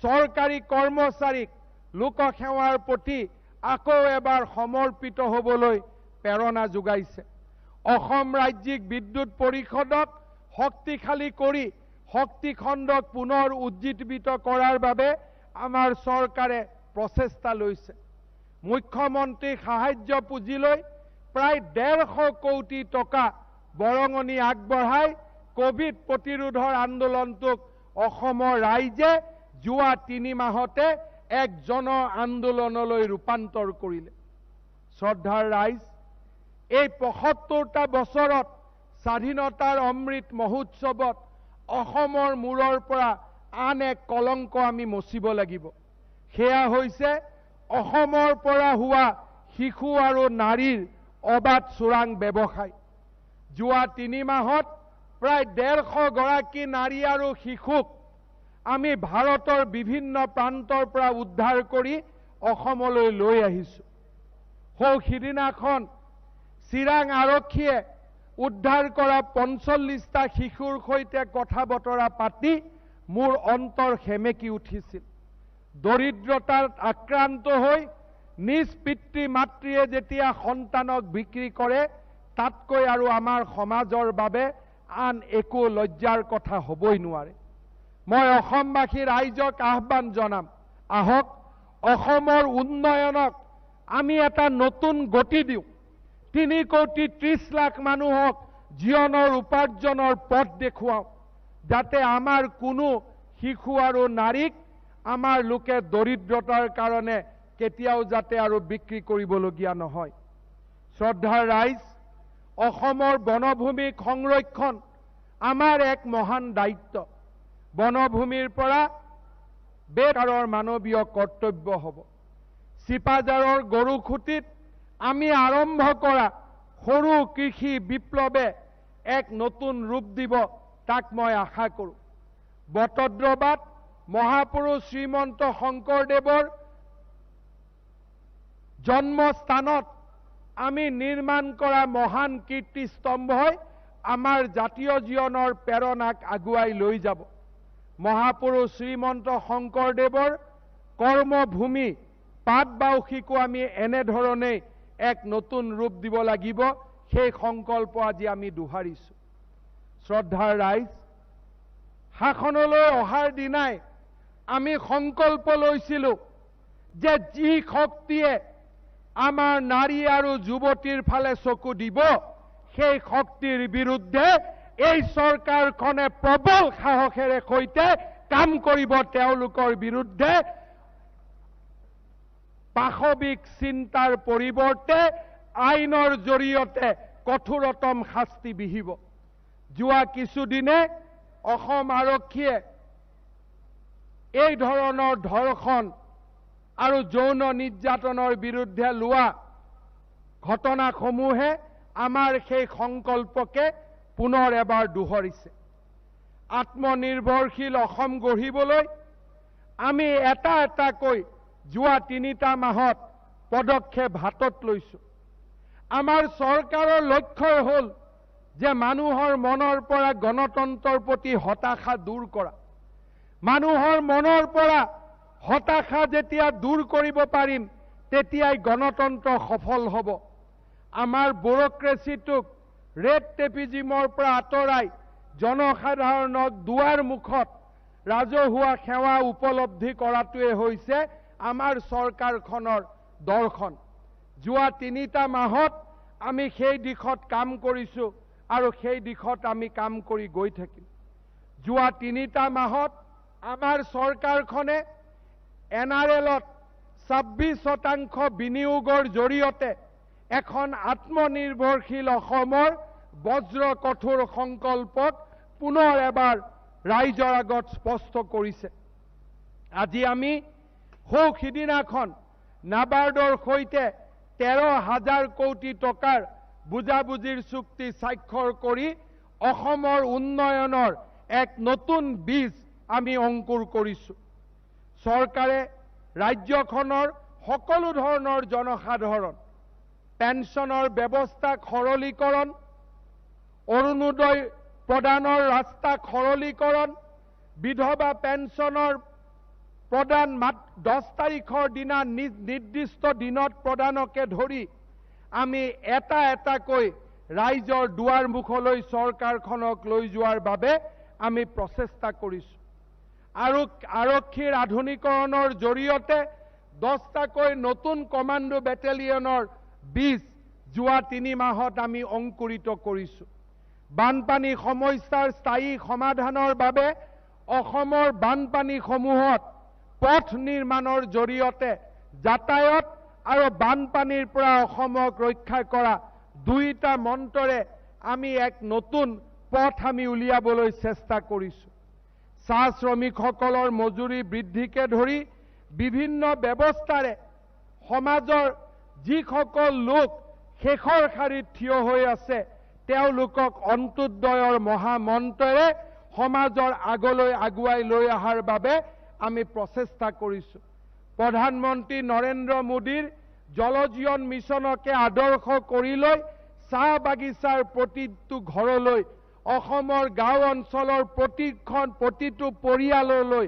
চৰকাৰী কৰ্মচাৰীক লোকসেৱাৰ প্ৰতি আকৌ এবাৰ সমৰ্পিত হ'বলৈ প্ৰেৰণা যোগাইছে। অসম ৰাজ্যিক বিদ্যুৎ পৰিষদক শক্তিশালী কৰি শক্তিখণ্ডক পুনৰ উজ্জীৱিত কৰাৰ বাবে আমাৰ চৰকাৰে প্ৰচেষ্টা লৈছে। মুখ্যমন্ত্ৰী সাহায্য পুঁজিলৈ প্ৰায় 150 কোটি টকা বৰঙণি আগবঢ়াই ক'ভিড প্ৰতিৰোধৰ আন্দোলনটোক অসমৰ ৰাইজে যোৱা 3 মাহতে এক জন আন্দোলনলৈ ৰূপান্তৰ কৰিলে। শ্ৰদ্ধাৰ ৰাইজ, এই 75টা বছৰত স্বাধীনতাৰ অমৃত মহোৎসৱত অসমৰ মূৰৰ পৰা আন এক কলংক আমি মচিব লাগিব। সেয়া হৈছে অসমৰ পৰা হোৱা শিশু আৰু নাৰীৰ অবাধ চোৰাং ব্যৱসায়। যোৱা 3 মাহত প্ৰায় 150 গৰাকী নাৰী আৰু শিশুক আমি ভাৰতৰ বিভিন্ন প্ৰান্তৰ পৰা উদ্ধাৰ কৰি অসমলৈ লৈ আহিছোঁ। সৌ সিদিনাখন চিৰাং আৰক্ষীয়ে উদ্ধাৰ কৰা 45টা শিশুৰ সৈতে কথা বতৰা পাতি মোৰ অন্তৰ সেমেকি উঠিছিল। দৰিদ্ৰতাত আক্ৰান্ত হৈ নিজ পিতৃ মাতৃয়ে যেতিয়া সন্তানক বিক্ৰী কৰে, তাতকৈ আৰু আমাৰ সমাজৰ বাবে আন একো লজ্জাৰ কথা হ'বই নোৱাৰে। মই অসমবাসী ৰাইজক আহ্বান জনাম, আহক অসমৰ উন্নয়নক আমি এটা নতুন গতি দিওঁ। 3 কোটি 30 লাখ মানুহক জীৱনৰ উপাৰ্জনৰ পথ দেখুৱাওঁ, যাতে আমাৰ কোনো শিশু আৰু নাৰীক আমাৰ লোকে দৰিদ্ৰতাৰ কাৰণে কেতিয়াও যাতে আৰু বিক্ৰী কৰিবলগীয়া নহয়। শ্ৰদ্ধাৰ ৰাইজ, অসমৰ বনভূমি সংৰক্ষণ আমাৰ এক মহান দায়িত্ব। বনভূমিৰ পৰা বেকাৰৰ মানৱীয় কৰ্তব্য হ'ব। চিপাঝাৰৰ গৰুখুঁটিত আমি আৰম্ভ কৰা সৰু কৃষি বিপ্লৱে এক নতুন ৰূপ দিব, তাক মই আশা কৰোঁ। বটদ্ৰৱাত মহাপুৰুষ শ্ৰীমন্ত শংকৰদেৱৰ জন্মস্থানত আমি নিৰ্মাণ কৰা মহান কীৰ্তিস্তম্ভই আমাৰ জাতীয় জীৱনৰ প্ৰেৰণাক আগুৱাই লৈ যাব। মহাপুৰুষ শ্ৰীমন্ত শংকৰদেৱৰ কৰ্মভূমি পাটবাউসীকো আমি এনেধৰণেই এক নতুন ৰূপ দিব লাগিব, সেই সংকল্প আজি আমি দোহাৰিছোঁ। শ্ৰদ্ধাৰ ৰাইজ, শাসনলৈ অহাৰ দিনাই আমি সংকল্প লৈছিলোঁ যে যি শক্তিয়ে আমাৰ নাৰী আৰু যুৱতীৰ ফালে চকু দিব, সেই শক্তিৰ বিৰুদ্ধে এই চৰকাৰখনে প্ৰবল সাহসেৰে সৈতে কাম কৰিব। তেওঁলোকৰ বিৰুদ্ধে পাশবিক চিন্তাৰ পৰিৱৰ্তে আইনৰ জৰিয়তে কঠোৰতম শাস্তি বিহিব। যোৱা কিছুদিনে অসম আৰক্ষীয়ে এই ধৰণৰ ধৰ্ষণ আৰু যৌন নিৰ্যাতনৰ বিৰুদ্ধে লোৱা ঘটনাসমূহে আমাৰ সেই সংকল্পকে পুনৰ এবাৰ দোহৰিছে। আত্মনিৰ্ভৰশীল অসম গঢ়িবলৈ আমি এটা এটাকৈ যোৱা 3টা মাহত পদক্ষেপ হাতত লৈছোঁ। আমাৰ চৰকাৰৰ লক্ষ্যই হ'ল যে মানুহৰ মনৰ পৰা গণতন্ত্ৰৰ প্ৰতি হতাশা দূৰ কৰা। মানুহৰ মনৰ পৰা হতাশা যেতিয়া দূৰ কৰিব পাৰিম, তেতিয়াই গণতন্ত্ৰ সফল হ'ব। আমাৰ ব্যুৰক্ৰেচিটোক ৰেড টেপিজিমৰ পৰা আঁতৰাই জনসাধাৰণক দুৱাৰ মুখত ৰাজহুৱা সেৱা উপলব্ধি কৰাটোৱে হৈছে আমাৰ চৰকাৰখনৰ দৰ্শন। যোৱা 3টা মাহত আমি সেই দিশত কাম কৰিছোঁ আৰু সেই দিশত আমি কাম কৰি গৈ থাকিম। যোৱা 3টা মাহত আমাৰ চৰকাৰখনে NRLত 26% বিনিয়োগৰ জৰিয়তে এখন আত্মনিৰ্ভৰশীল অসমৰ বজ্ৰ কঠোৰ সংকল্পক পুনৰ এবাৰ ৰাইজৰ আগত স্পষ্ট কৰিছে। আজি আমি সৌ সিদিনাখন নাবাৰ্ডৰ সৈতে 13,000 কোটি টকাৰ বুজাবুজিৰ চুক্তি স্বাক্ষৰ কৰি অসমৰ উন্নয়নৰ এক নতুন বীজ আমি অংকুৰ কৰিছোঁ। চৰকাৰে ৰাজ্যখনৰ সকলো ধৰণৰ জনসাধাৰণ পেঞ্চনৰ ব্যৱস্থা সৰলীকৰণ, অৰুণোদয় প্ৰদানৰ ৰাস্তা সৰলীকৰণ, বিধৱা পেঞ্চনৰ প্ৰদান 10 তাৰিখৰ দিনা নিৰ্দিষ্ট দিনত প্ৰদানকে ধৰি আমি এটা এটাকৈ ৰাইজৰ দুৱাৰ মুখলৈ চৰকাৰখনক লৈ যোৱাৰ বাবে আমি প্ৰচেষ্টা কৰিছোঁ। আৰু আৰক্ষীৰ আধুনিকৰণৰ জৰিয়তে 10টাকৈ নতুন কমাণ্ডো বেটেলিয়নৰ বীজ যোৱা 3 মাহত আমি অংকুৰিত কৰিছোঁ। বানপানী সমস্যাৰ স্থায়ী সমাধানৰ বাবে অসমৰ বানপানীসমূহত পথ নিৰ্মাণৰ জৰিয়তে যাতায়াত আৰু বানপানীৰ পৰা অসমক ৰক্ষা কৰা দুইটা মন্ত্ৰৰে আমি এক নতুন পথ আমি উলিয়াবলৈ চেষ্টা কৰিছোঁ। চাহ শ্ৰমিকসকলৰ মজুৰি বৃদ্ধিকে ধৰি বিভিন্ন ব্যৱস্থাৰে সমাজৰ যিসকল লোক শেষৰ শাৰীত থিয় হৈ আছে তেওঁলোকক অন্ত্যোদয়ৰ মহামন্ত্ৰেৰে সমাজৰ আগলৈ আগুৱাই লৈ অহাৰ বাবে আমি প্ৰচেষ্টা কৰিছোঁ। প্ৰধানমন্ত্ৰী নৰেন্দ্ৰ মোদীৰ জল জীৱন মিছনকে আদৰ্শ কৰি লৈ চাহ বাগিচাৰ প্ৰতিটো ঘৰলৈ, অসমৰ গাঁও অঞ্চলৰ প্ৰতিটো পৰিয়াললৈ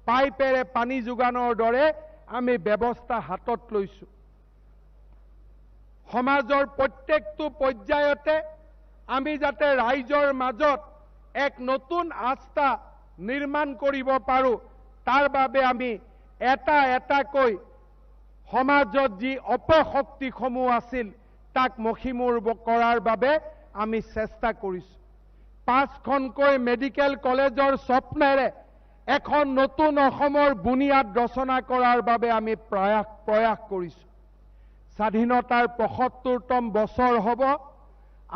পাইপেৰে পানী যোগানৰ দৰে আমি ব্যৱস্থা হাতত লৈছোঁ। সমাজৰ প্ৰত্যেকটো পৰ্যায়তে আমি যাতে ৰাইজৰ মাজত এক নতুন আস্থা নিৰ্মাণ কৰিব পাৰোঁ, তাৰ বাবে আমি এটা এটাকৈ সমাজত যি অপশক্তিসমূহ আছিল তাক মষিমূৰ কৰাৰ বাবে আমি চেষ্টা কৰিছোঁ। 5খনকৈ মেডিকেল কলেজৰ স্বপ্নেৰে এখন নতুন অসমৰ বুনিয়াদ ৰচনা কৰাৰ বাবে আমি প্ৰয়াস কৰিছোঁ। স্বাধীনতাৰ 75তম বছৰ হ'ব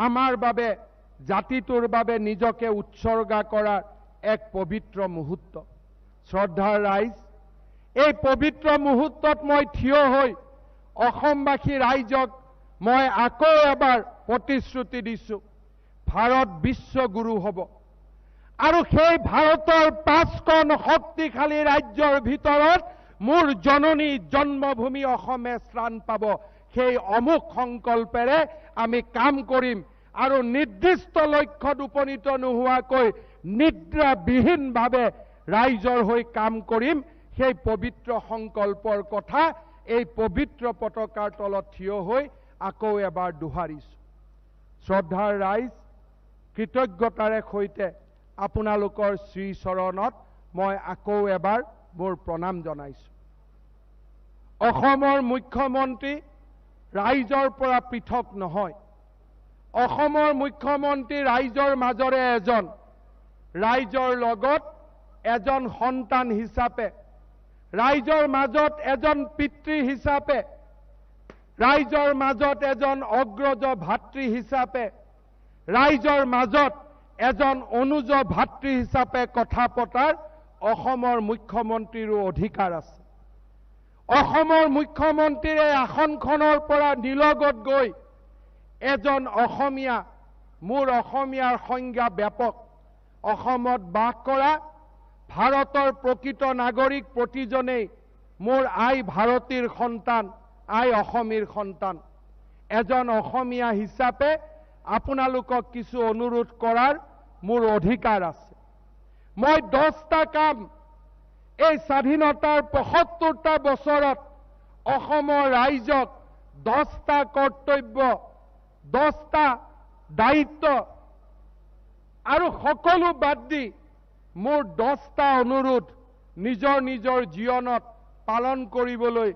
আমাৰ বাবে, জাতিটোৰ বাবে নিজকে উৎসৰ্গা কৰাৰ এক পবিত্ৰ মুহূৰ্ত। শ্ৰদ্ধাৰ ৰাইজ, এই পবিত্ৰ মুহূৰ্তত মই থিয় হৈ অসমবাসী ৰাইজক মই আকৌ এবাৰ প্ৰতিশ্ৰুতি দিছোঁ, ভাৰত বিশ্বগুৰু হ'ব আৰু সেই ভাৰতৰ 5খন শক্তিশালী ৰাজ্যৰ ভিতৰত মোৰ জননী জন্মভূমি অসমে স্থান পাব। সেই অমুক সংকল্পেৰে আমি কাম কৰিম আৰু নিৰ্দিষ্ট লক্ষ্যত উপনীত নোহোৱাকৈ নিদ্ৰাবিহীনভাৱে ৰাইজৰ হৈ কাম কৰিম। সেই পবিত্ৰ সংকল্পৰ কথা এই পবিত্ৰ পতাকাৰ তলত থিয় হৈ আকৌ এবাৰ দোহাৰিছোঁ। শ্ৰদ্ধাৰ ৰাইজ, কৃতজ্ঞতাৰে সৈতে আপোনালোকৰ শ্ৰীচৰণত মই আকৌ এবাৰ মোৰ প্ৰণাম জনাইছোঁ। অসমৰ মুখ্যমন্ত্ৰী ৰাইজৰ পৰা পৃথক নহয়। অসমৰ মুখ্যমন্ত্ৰী ৰাইজৰ মাজৰে এজন, ৰাইজৰ লগত এজন সন্তান হিচাপে, ৰাইজৰ মাজত এজন পিতৃ হিচাপে, ৰাইজৰ মাজত এজন অগ্ৰজ ভাতৃ হিচাপে, ৰাইজৰ মাজত এজন অনুজ ভাতৃ হিচাপে কথা পতাৰ অসমৰ মুখ্যমন্ত্ৰীৰো অধিকাৰ আছে। অসমৰ মুখ্যমন্ত্ৰীৰ এই আসনখনৰ পৰা নিলগত গৈ এজন অসমীয়া, মোৰ অসমীয়াৰ সংজ্ঞা ব্যাপক, অসমত বাস কৰা ভাৰতৰ প্ৰকৃত নাগৰিক প্ৰতিজনেই মোৰ আই ভাৰতীৰ সন্তান, আই অসমীৰ সন্তান। এজন অসমীয়া হিচাপে আপোনালোকক কিছু অনুৰোধ কৰাৰ মোৰ অধিকাৰ আছে। মই 10টা কাম এই স্বাধীনতাৰ 75টা বছৰত অসমৰ ৰাইজক 10টা কৰ্তব্য, 10টা দায়িত্ব আৰু সকলো বাদ দি মোৰ 10টা অনুৰোধ নিজৰ নিজৰ জীৱনত পালন কৰিবলৈ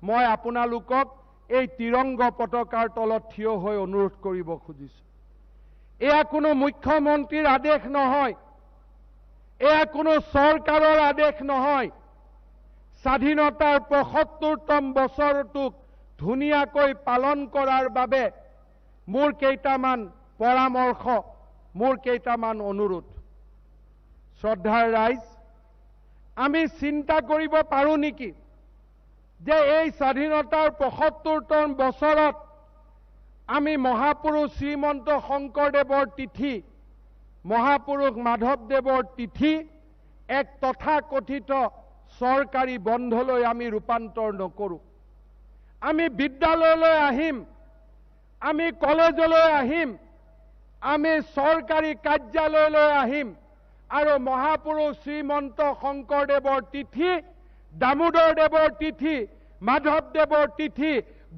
মই আপোনালোকক এই তিৰংগ পতাকাৰ তলত থিয় হৈ অনুৰোধ কৰিব খুজিছোঁ। এয়া কোনো মুখ্যমন্ত্ৰীৰ আদেশ নহয়, এয়া কোনো চৰকাৰৰ আদেশ নহয়। স্বাধীনতাৰ 75তম বছৰটোক ধুনীয়াকৈ পালন কৰাৰ বাবে মোৰ কেইটামান পৰামৰ্শ, মোৰ কেইটামান অনুৰোধ। শ্ৰদ্ধাৰ ৰাইজ, আমি চিন্তা কৰিব পাৰোঁ নেকি যে এই স্বাধীনতাৰ 75তম বছৰত আমি মহাপুৰুষ শ্ৰীমন্ত শংকৰদেৱৰ তিথি, মহাপুৰুষ মাধৱদেৱৰ তিথি এক তথাকথিত চৰকাৰী বন্ধলৈ আমি ৰূপান্তৰ নকৰোঁ। আমি বিদ্যালয়লৈ আহিম, আমি কলেজলৈ আহিম, আমি চৰকাৰী কাৰ্যালয়লৈ আহিম আৰু মহাপুৰুষ শ্ৰীমন্ত শংকৰদেৱৰ তিথি, দামোদৰ দেৱৰ তিথি, মাধৱদেৱৰ তিথি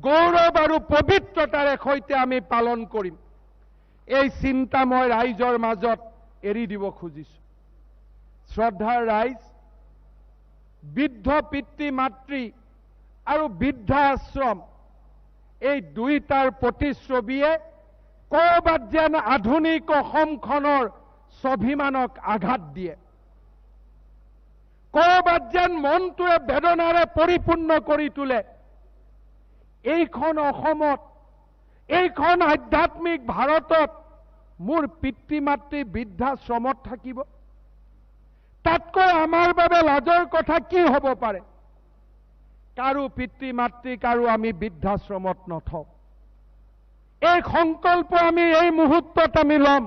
গৌৰৱ আৰু পবিত্ৰতাৰে সৈতে আমি পালন কৰিম। এই চিন্তা মই ৰাইজৰ মাজত এৰি দিব খুজিছোঁ। শ্ৰদ্ধাৰ ৰাইজ, বৃদ্ধ পিতৃ মাতৃ আৰু বৃদ্ধা আশ্ৰম এই দুইটাৰ প্ৰতিচ্ছবিয়ে ক'ৰবাত যেন আধুনিক অসমখনৰ স্বাভিমানক আঘাত দিয়ে, ক'ৰবাত যেন মনটোৱে বেদনাৰে পৰিপূৰ্ণ কৰি তোলে। এইখন অসমত, এইখন আধ্যাত্মিক ভাৰতত মোৰ পিতৃ মাতৃ বৃদ্ধাশ্ৰমত থাকিব, তাতকৈ আমাৰ বাবে লাজৰ কথা কি হ'ব পাৰে? কাৰো পিতৃ মাতৃ কাৰো আমি বৃদ্ধাশ্ৰমত নথওঁ। এই সংকল্প আমি এই মুহূৰ্তত আমি ল'ম।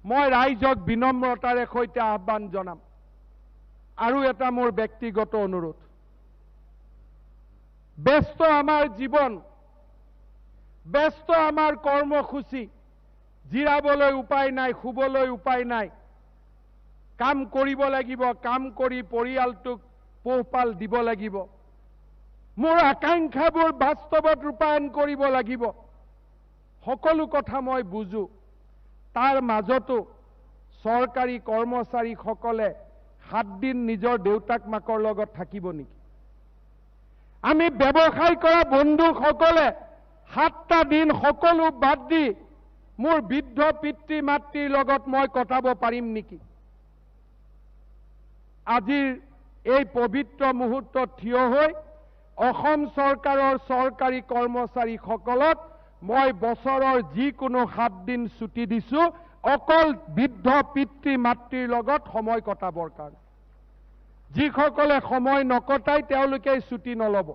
মই ৰাইজক বিনম্ৰতাৰে সৈতে আহ্বান জনাম। আৰু এটা মোৰ ব্যক্তিগত অনুৰোধ, ব্যস্ত আমাৰ জীৱন, ব্যস্ত আমাৰ কৰ্মসূচী, জিৰাবলৈ উপায় নাই, শুবলৈ উপায় নাই, কাম কৰিব লাগিব, কাম কৰি পৰিয়ালটোক পোহপাল দিব লাগিব, মোৰ আকাংক্ষাবোৰ বাস্তৱত ৰূপায়ণ কৰিব লাগিব। সকলো কথা মই বুজো। তাৰ মাজতো চৰকাৰী কৰ্মচাৰীসকলে 7 দিন নিজৰ দেউতাক মাকৰ লগত থাকিব নেকি? আমি ব্যৱসায় কৰা বন্ধুসকলে 7টা দিন সকলো বাদ দি মোৰ বৃদ্ধ পিতৃ মাতৃৰ লগত মই কটাব পাৰিম নেকি? আজিৰ এই পবিত্ৰ মুহূৰ্তত থিয় হৈ অসম চৰকাৰৰ চৰকাৰী কৰ্মচাৰীসকলক মই বছৰৰ যিকোনো 7 দিন ছুটি দিছো, অকল বৃদ্ধ পিতৃ মাতৃৰ লগত সময় কটাবৰ কাৰণে। যিসকলে সময় নকটায় তেওঁলোকে ছুটি নল'ব।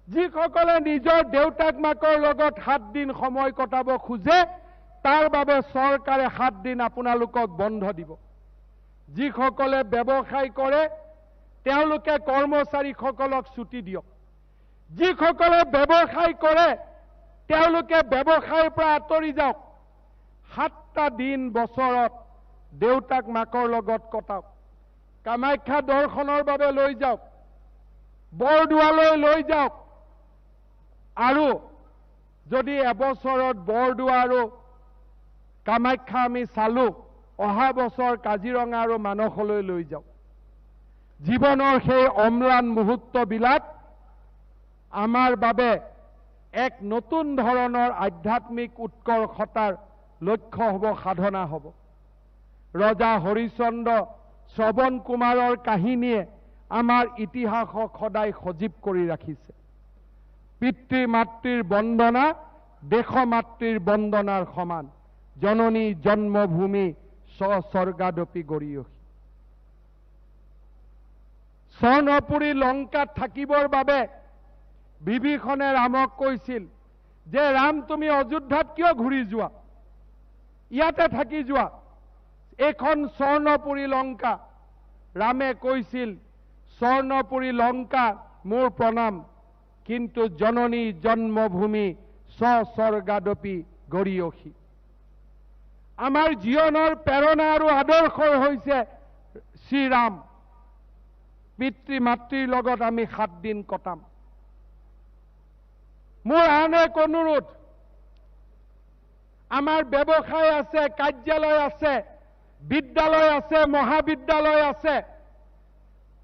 যিসকলে নিজৰ দেউতাক মাকৰ লগত 7 দিন সময় কটাব খোজে তাৰ বাবে চৰকাৰে 7 দিন আপোনালোকক বন্ধ দিব। যিসকলে ব্যৱসায় কৰে তেওঁলোকে কৰ্মচাৰীসকলক ছুটি দিয়ক। যিসকলে ব্যৱসায় কৰে তেওঁলোকে ব্যৱসায়ৰ পৰা আঁতৰি যাওক। 7টা দিন বছৰত দেউতাক মাকৰ লগত কটাওক। কামাখ্যা দৰ্শনৰ বাবে লৈ যাওক, বৰদোৱালৈ লৈ যাওক। আৰু যদি এবছৰত বৰদোৱা আৰু কামাখ্যা আমি চালো, অহা বছৰ কাজিৰঙা আৰু মানসলৈ লৈ যাওক। জীৱনৰ সেই অম্লান মুহূৰ্তবিলাক আমাৰ বাবে এক নতুন ধৰণৰ আধ্যাত্মিক উৎকৰ্ষতাৰ লক্ষ্য হ'ব, সাধনা হ'ব। ৰজা হৰিশ্চন্দ্ৰ শ্ৰৱণ কুমাৰৰ কাহিনীয়ে আমাৰ ইতিহাসক সদায় সজীৱ কৰি ৰাখিছে। পিতৃ মাতৃৰ বন্দনা দেশ মাতৃৰ বন্দনাৰ সমান। জননী জন্মভূমি স্বস্বৰ্গাদপি গৰীয়সী। স্বৰ্ণপুৰী লংকাত থাকিবৰ বাবে বিভীষণে ৰামক কৈছিল যে ৰাম, তুমি অযোধ্যাত কিয় ঘূৰি যোৱা, ইয়াতে থাকি যোৱা, এইখন স্বৰ্ণপুৰী লংকা। ৰামে কৈছিল, স্বৰ্ণপুৰী লংকা মোৰ প্ৰণাম, কিন্তু জননী জন্মভূমি স্বস্বৰ্গাদপি গৰীয়সী। আমাৰ জীৱনৰ প্ৰেৰণা আৰু আদৰ্শ হৈছে শ্ৰীৰাম। পিতৃ মাতৃৰ লগত আমি 7 দিন কটাম। মোৰ আন এক অনুৰোধ, আমাৰ ব্যৱসায় আছে, কাৰ্যালয় আছে, বিদ্যালয় আছে, মহাবিদ্যালয় আছে,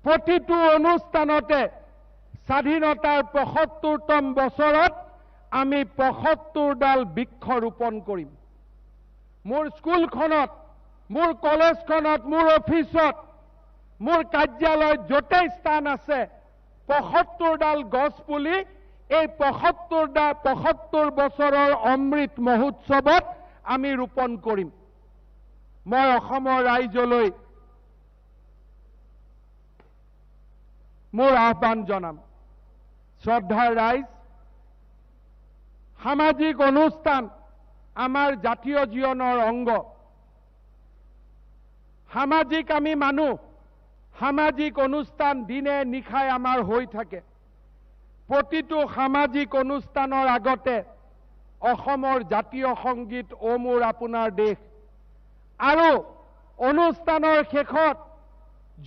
প্ৰতিটো অনুষ্ঠানতে স্বাধীনতাৰ ৭৫তম বছৰত আমি ৭৫ডাল বৃক্ষ ৰোপণ কৰিম। মোৰ স্কুলখনত, মোৰ কলেজখনত, মোৰ অফিচত, মোৰ কাৰ্যালয়ত য'তেই স্থান আছে ৭৫ডাল গছ পুলি এই ৭৫ বছৰৰ অমৃত মহোৎসৱত আমি ৰোপণ কৰিম। মই অসমৰ ৰাইজলৈ মোৰ আহ্বান জনাম। শ্ৰদ্ধাৰ ৰাইজ, সামাজিক অনুষ্ঠান আমাৰ জাতীয় জীৱনৰ অংগ। সামাজিক আমি মানুহ, সামাজিক অনুষ্ঠান দিনে নিশাই আমাৰ হৈ থাকে। প্ৰতিটো সামাজিক অনুষ্ঠানৰ আগতে অসমৰ জাতীয় সংগীত অ মোৰ আপোনাৰ দেশ আৰু অনুষ্ঠানৰ শেষত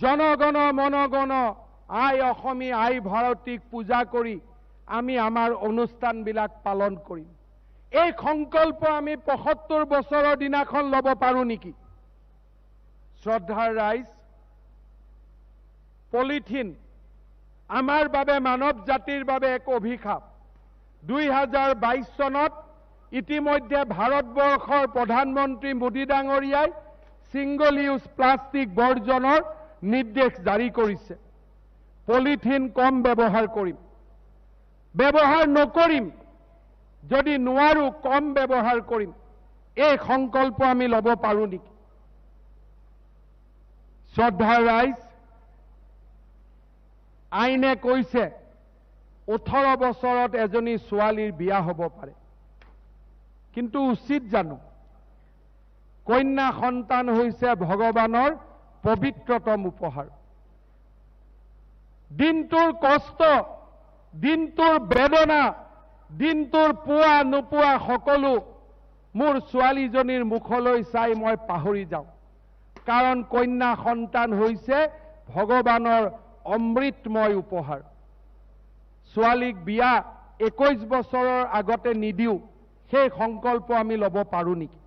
জনগণ মনগণ আই অসমী আই ভাৰতীক পূজা কৰি আমি আমাৰ অনুষ্ঠানবিলাক পালন কৰিম। এই সংকল্প আমি ৭৫ বছৰৰ দিনাখন ল'ব পাৰোঁ নেকি? শ্ৰদ্ধাৰ ৰাইজ, পলিথিন আমাৰ বাবে, মানৱ জাতিৰ বাবে এক অভিশাপ। ২০২২ চনত ইতিমধ্যে ভাৰতবৰ্ষৰ প্ৰধানমন্ত্ৰী মোদী ডাঙৰীয়াই ছিংগল ইউজ প্লাষ্টিক বৰ্জনৰ নিৰ্দেশ জাৰি কৰিছে। পলিথিন কম ব্যৱহাৰ কৰিম, ব্যৱহাৰ নকৰিম, যদি নোৱাৰো কম ব্যৱহাৰ কৰিম। এই সংকল্প আমি ল'ব পাৰোঁ নেকি? শ্ৰদ্ধাৰ ৰাইজ, আইনে কৈছে ১৮ বছৰত এজনী ছোৱালীৰ বিয়া হ'ব পাৰে, কিন্তু উচিত জানো? কন্যা সন্তান হৈছে ভগৱানৰ পবিত্ৰতম উপহাৰ। দিনটোৰ কষ্ট, দিনটোৰ বেদনা দিনটোৰ পোৱা নোপোৱা সকলো মোৰ ছোৱালীজনীৰ মুখলৈ চাই মই পাহৰি যাওঁ। কাৰণ কন্যা সন্তান হৈছে ভগৱানৰ অমৃতময় উপহাৰ। ছোৱালীক বিয়া 21 বছৰৰ আগতে নিদিওঁ, সেই সংকল্প আমি ল'ব পাৰোঁ নেকি?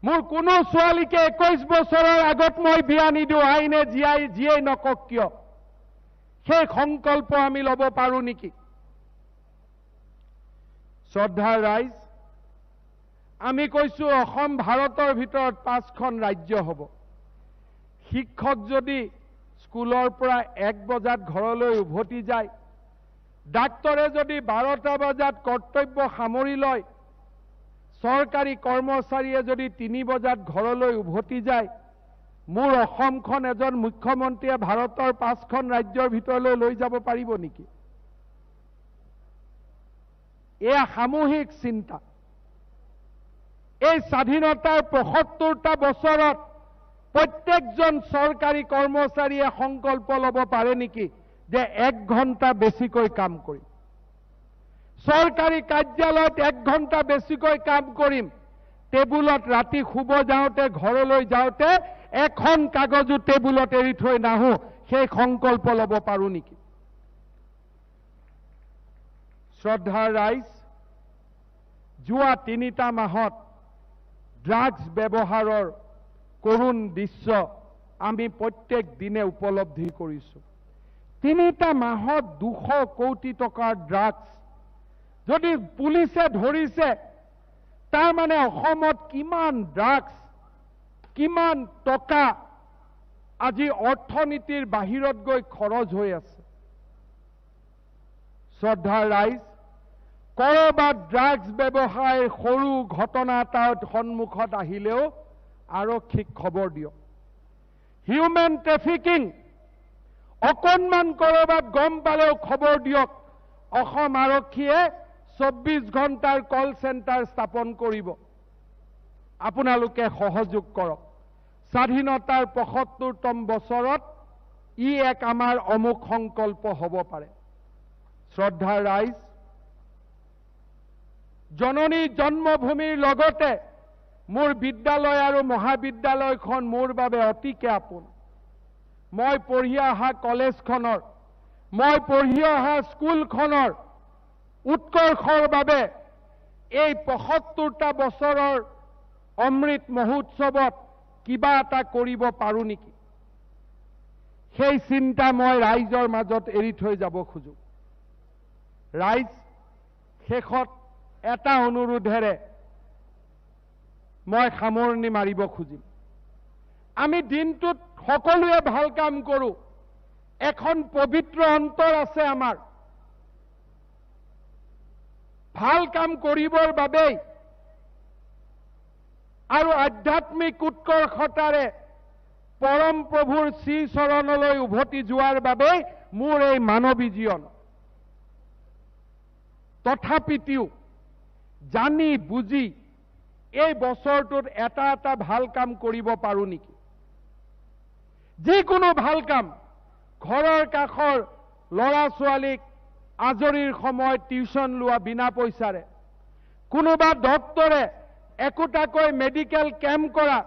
মোৰ কোনো ছোৱালীকে 21 বছৰৰ আগত মই বিয়া নিদিওঁ, আইনে যিয়েই নকওক কিয়, সেই সংকল্প আমি ল'ব পাৰোঁ নেকি? শ্ৰদ্ধাৰ ৰাইজ, আমি কৈছোঁ অসম ভাৰতৰ ভিতৰত 5খন ৰাজ্য হ'ব। শিক্ষক যদি স্কুলৰ পৰা 1 বজাত ঘৰলৈ উভতি যায়, ডাক্তৰে যদি 12টা বজাত কৰ্তব্য সামৰি লয়, চৰকাৰী কৰ্মচাৰীয়ে যদি 3 বজাত ঘৰলৈ উভতি যায়, মোৰ অসমখন এজন মুখ্যমন্ত্ৰীয়ে ভাৰতৰ 5খন ৰাজ্যৰ ভিতৰলৈ লৈ যাব পাৰিব নেকি? এয়া সামূহিক চিন্তা। এই স্বাধীনতাৰ 75টা বছৰত প্ৰত্যেকজন চৰকাৰী কৰ্মচাৰীয়ে সংকল্প ল'ব পাৰে নেকি যে 1 ঘণ্টা বেছিকৈ কাম কৰিম, চৰকাৰী কাৰ্যালয়ত 1 ঘণ্টা বেছিকৈ কাম কৰিম, টেবুলত ৰাতি শুব যাওঁতে ঘৰলৈ যাওঁতে এখন কাগজো টেবুলত এৰি থৈ নাহোঁ, সেই সংকল্প ল'ব পাৰোঁ নেকি? শ্ৰদ্ধাৰ ৰাইজ, যোৱা 3টা মাহত ড্ৰাগছ ব্যৱহাৰৰ কৰুণ দৃশ্য আমি প্ৰত্যেক দিনে উপলব্ধি কৰিছোঁ। 3টা মাহত 200 কোটি টকাৰ ড্ৰাগছ যদি পুলিচে ধৰিছে, তাৰ মানে অসমত কিমান ড্ৰাগছ, কিমান টকা আজি অৰ্থনীতিৰ বাহিৰত গৈ খৰচ হৈ আছে। শ্ৰদ্ধাৰ ৰাইজ, কৰবাত ড্ৰাগছ ব্যৱসায়ৰ সৰু ঘটনা এটাৰ সন্মুখত আহিলেও আৰক্ষীক খবৰ দিয়ক। হিউমেন ট্ৰেফিকিং অকণমান কৰবাত গম পালেও খবৰ দিয়ক। অসম আৰক্ষীয়ে 24 ঘণ্টাৰ কল চেণ্টাৰ স্থাপন কৰিব। আপোনালোকে সহযোগ কৰক। স্বাধীনতাৰ 75তম বছৰত ই এক আমাৰ অমোঘ সংকল্প হ'ব পাৰে। শ্ৰদ্ধাৰ ৰাইজ, জননী জন্মভূমিৰ লগতে মোৰ বিদ্যালয় আৰু মহাবিদ্যালয়খন মোৰ বাবে অতিকে আপোন। মই পঢ়ি অহা কলেজখনৰ, মই পঢ়ি অহা স্কুলখনৰ উৎকৰ্ষৰ বাবে এই 75টা বছৰৰ অমৃত মহোৎসৱত কিবা এটা কৰিব পাৰোঁ নেকি, সেই চিন্তা মই ৰাইজৰ মাজত এৰি থৈ যাব খোজোঁ। ৰাইজ, শেষত এটা অনুৰোধেৰে মই সামৰণি মাৰিব খুজিম। আমি দিনটোত সকলোৱে ভাল কাম কৰোঁ, এখন পবিত্ৰ অন্তৰ আছে আমাৰ। ভাল কাম কৰিবৰ বাবেই আৰু আধ্যাত্মিক উৎকৰ্ষতাৰে পৰম প্ৰভুৰ শ্ৰীচৰণলৈ উভতি যোৱাৰ বাবেই মোৰ এই মানৱী জীৱন। তথাপিও জানি বুজি এই বছৰটোত এটা এটা ভাল কাম কৰিব পাৰোঁ নেকি? যিকোনো ভাল কাম, ঘৰৰ কাষৰ ল'ৰা ছোৱালীক আজৰিৰ সময়ত টিউচন লোৱা বিনা পইচাৰে, কোনোবা ডক্টৰে একোটাকৈ মেডিকেল কেম্প কৰা,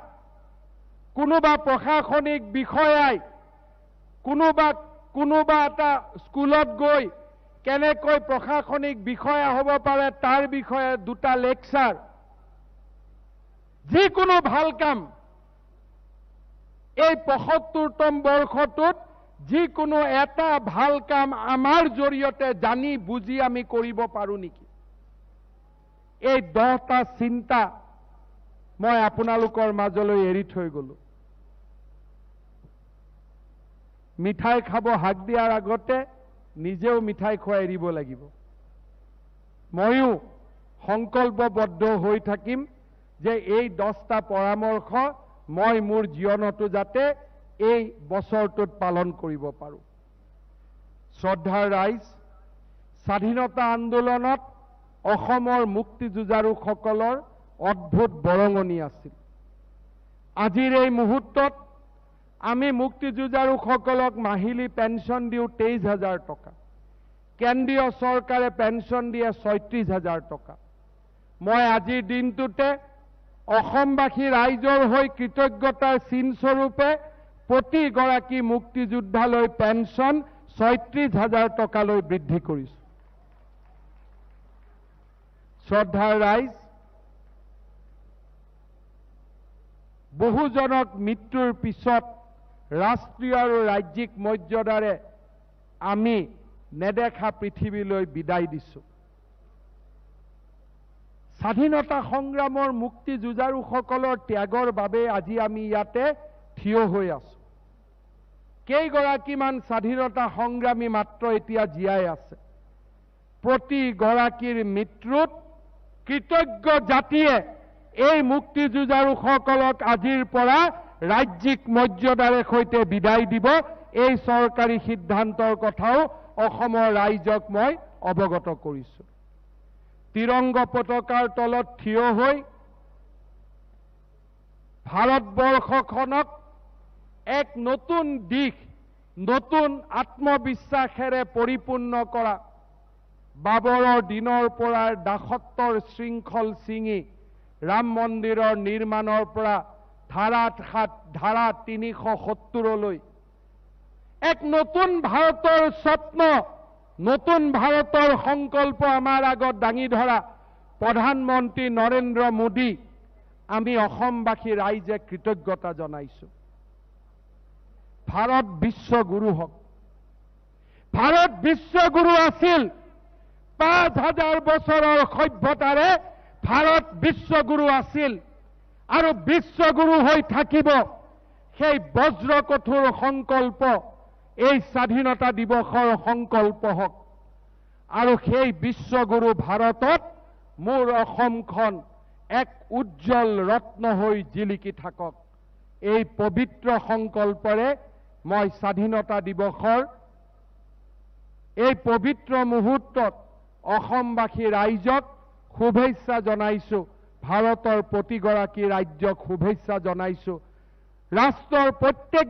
কোনোবা প্ৰশাসনিক বিষয়াই কোনোবা এটা স্কুলত গৈ কেনেকৈ প্ৰশাসনিক বিষয়া হ'ব পাৰে তাৰ বিষয়ে 2টা লেকচাৰ, যিকোনো ভাল কাম এই 75তম বৰ্ষটোত যিকোনো এটা ভাল কাম আমাৰ জৰিয়তে জানি বুজি আমি কৰিব পাৰোঁ নেকি? এই 10টা চিন্তা মই আপোনালোকৰ মাজলৈ এৰি থৈ গ'লো। মিঠাই খাব হাক দিয়াৰ আগতে নিজেও মিঠাই খোৱা এৰিব লাগিব। ময়ো সংকল্পবদ্ধ হৈ থাকিম যে এই 10টা পৰামৰ্শ মই মোৰ জীৱনতো যাতে এই বছৰটোত পালন কৰিব পাৰোঁ। শ্ৰদ্ধাৰ ৰাইজ, স্বাধীনতা আন্দোলনত অসমৰ মুক্তিযুঁজাৰুসকলৰ অদ্ভুত বৰঙণি আছিল। আজিৰ এই মুহূৰ্তত আমি মুক্তিযুঁজাৰুসকলক মাহিলী পেঞ্চন দিওঁ 23,000 টকা। কেন্দ্ৰীয় চৰকাৰে পেঞ্চন দিয়ে 36,000 টকা। মই আজিৰ দিনটোতে অসমবাসী ৰাইজৰ হৈ কৃতজ্ঞতাৰ চিনস্বৰূপে প্ৰতিগৰাকী মুক্তিযোদ্ধালৈ পেঞ্চন 36,000 টকালৈ বৃদ্ধি কৰিছোঁ। শ্ৰদ্ধাৰ ৰাইজ, বহুজনক মৃত্যুৰ পিছত ৰাষ্ট্ৰীয় আৰু ৰাজ্যিক মৰ্যাদাৰে আমি নেদেখা পৃথিৱীলৈ বিদায় দিছোঁ। স্বাধীনতা সংগ্ৰামৰ মুক্তি যুঁজাৰুসকলৰ ত্যাগৰ বাবে আজি আমি ইয়াতে থিয় হৈ আছোঁ। কেইগৰাকীমান স্বাধীনতা সংগ্ৰামী মাত্ৰ এতিয়া জীয়াই আছে। প্ৰতিগৰাকীৰ মৃত্যুত কৃতজ্ঞ জাতিয়ে এই মুক্তি যুঁজাৰুসকলক আজিৰ পৰা ৰাজ্যিক মৰ্যাদাৰে সৈতে বিদায় দিব। এই চৰকাৰী সিদ্ধান্তৰ কথাও অসমৰ ৰাইজক মই অৱগত কৰিছোঁ। তিৰংগ পতাকাৰ তলত থিয় হৈ ভাৰতবৰ্ষখনক এক নতুন দিশ, নতুন আত্মবিশ্বাসেৰে পৰিপূৰ্ণ কৰা, বাবৰৰ দিনৰ পৰা দাসত্বৰ শৃংখল ছিঙি ৰাম মন্দিৰৰ নিৰ্মাণৰ পৰা ধাৰা 7, ধাৰা 370লৈ এক নতুন ভাৰতৰ স্বপ্ন, নতুন ভাৰতৰ সংকল্প আমাৰ আগত দাঙি ধৰা প্ৰধানমন্ত্ৰী নৰেন্দ্ৰ মোদী আমি অসমবাসী ৰাইজে কৃতজ্ঞতা জনাইছোঁ। ভাৰত বিশ্বগুৰু হওক। ভাৰত বিশ্বগুৰু আছিল। 5000 বছৰৰ সভ্যতাৰে ভাৰত বিশ্বগুৰু আছিল আৰু বিশ্বগুৰু হৈ থাকিব। সেই বজ্ৰ কঠোৰ সংকল্প এই স্বাধীনতা দিৱসৰ সংকল্প হওক আৰু সেই বিশ্বগুৰু ভাৰতত মোৰ অসমখন এক উজ্জ্বল ৰত্ন হৈ জিলিকি থাকক। এই পবিত্ৰ সংকল্পৰে মই স্বাধীনতা দিৱসৰ এই পবিত্ৰ মুহূৰ্তত অসমবাসী ৰাইজক শুভেচ্ছা জনাইছোঁ, ভাৰতৰ প্ৰতিগৰাকী ৰাজ্যক শুভেচ্ছা জনাইছোঁ, ৰাষ্ট্ৰৰ প্ৰত্যেক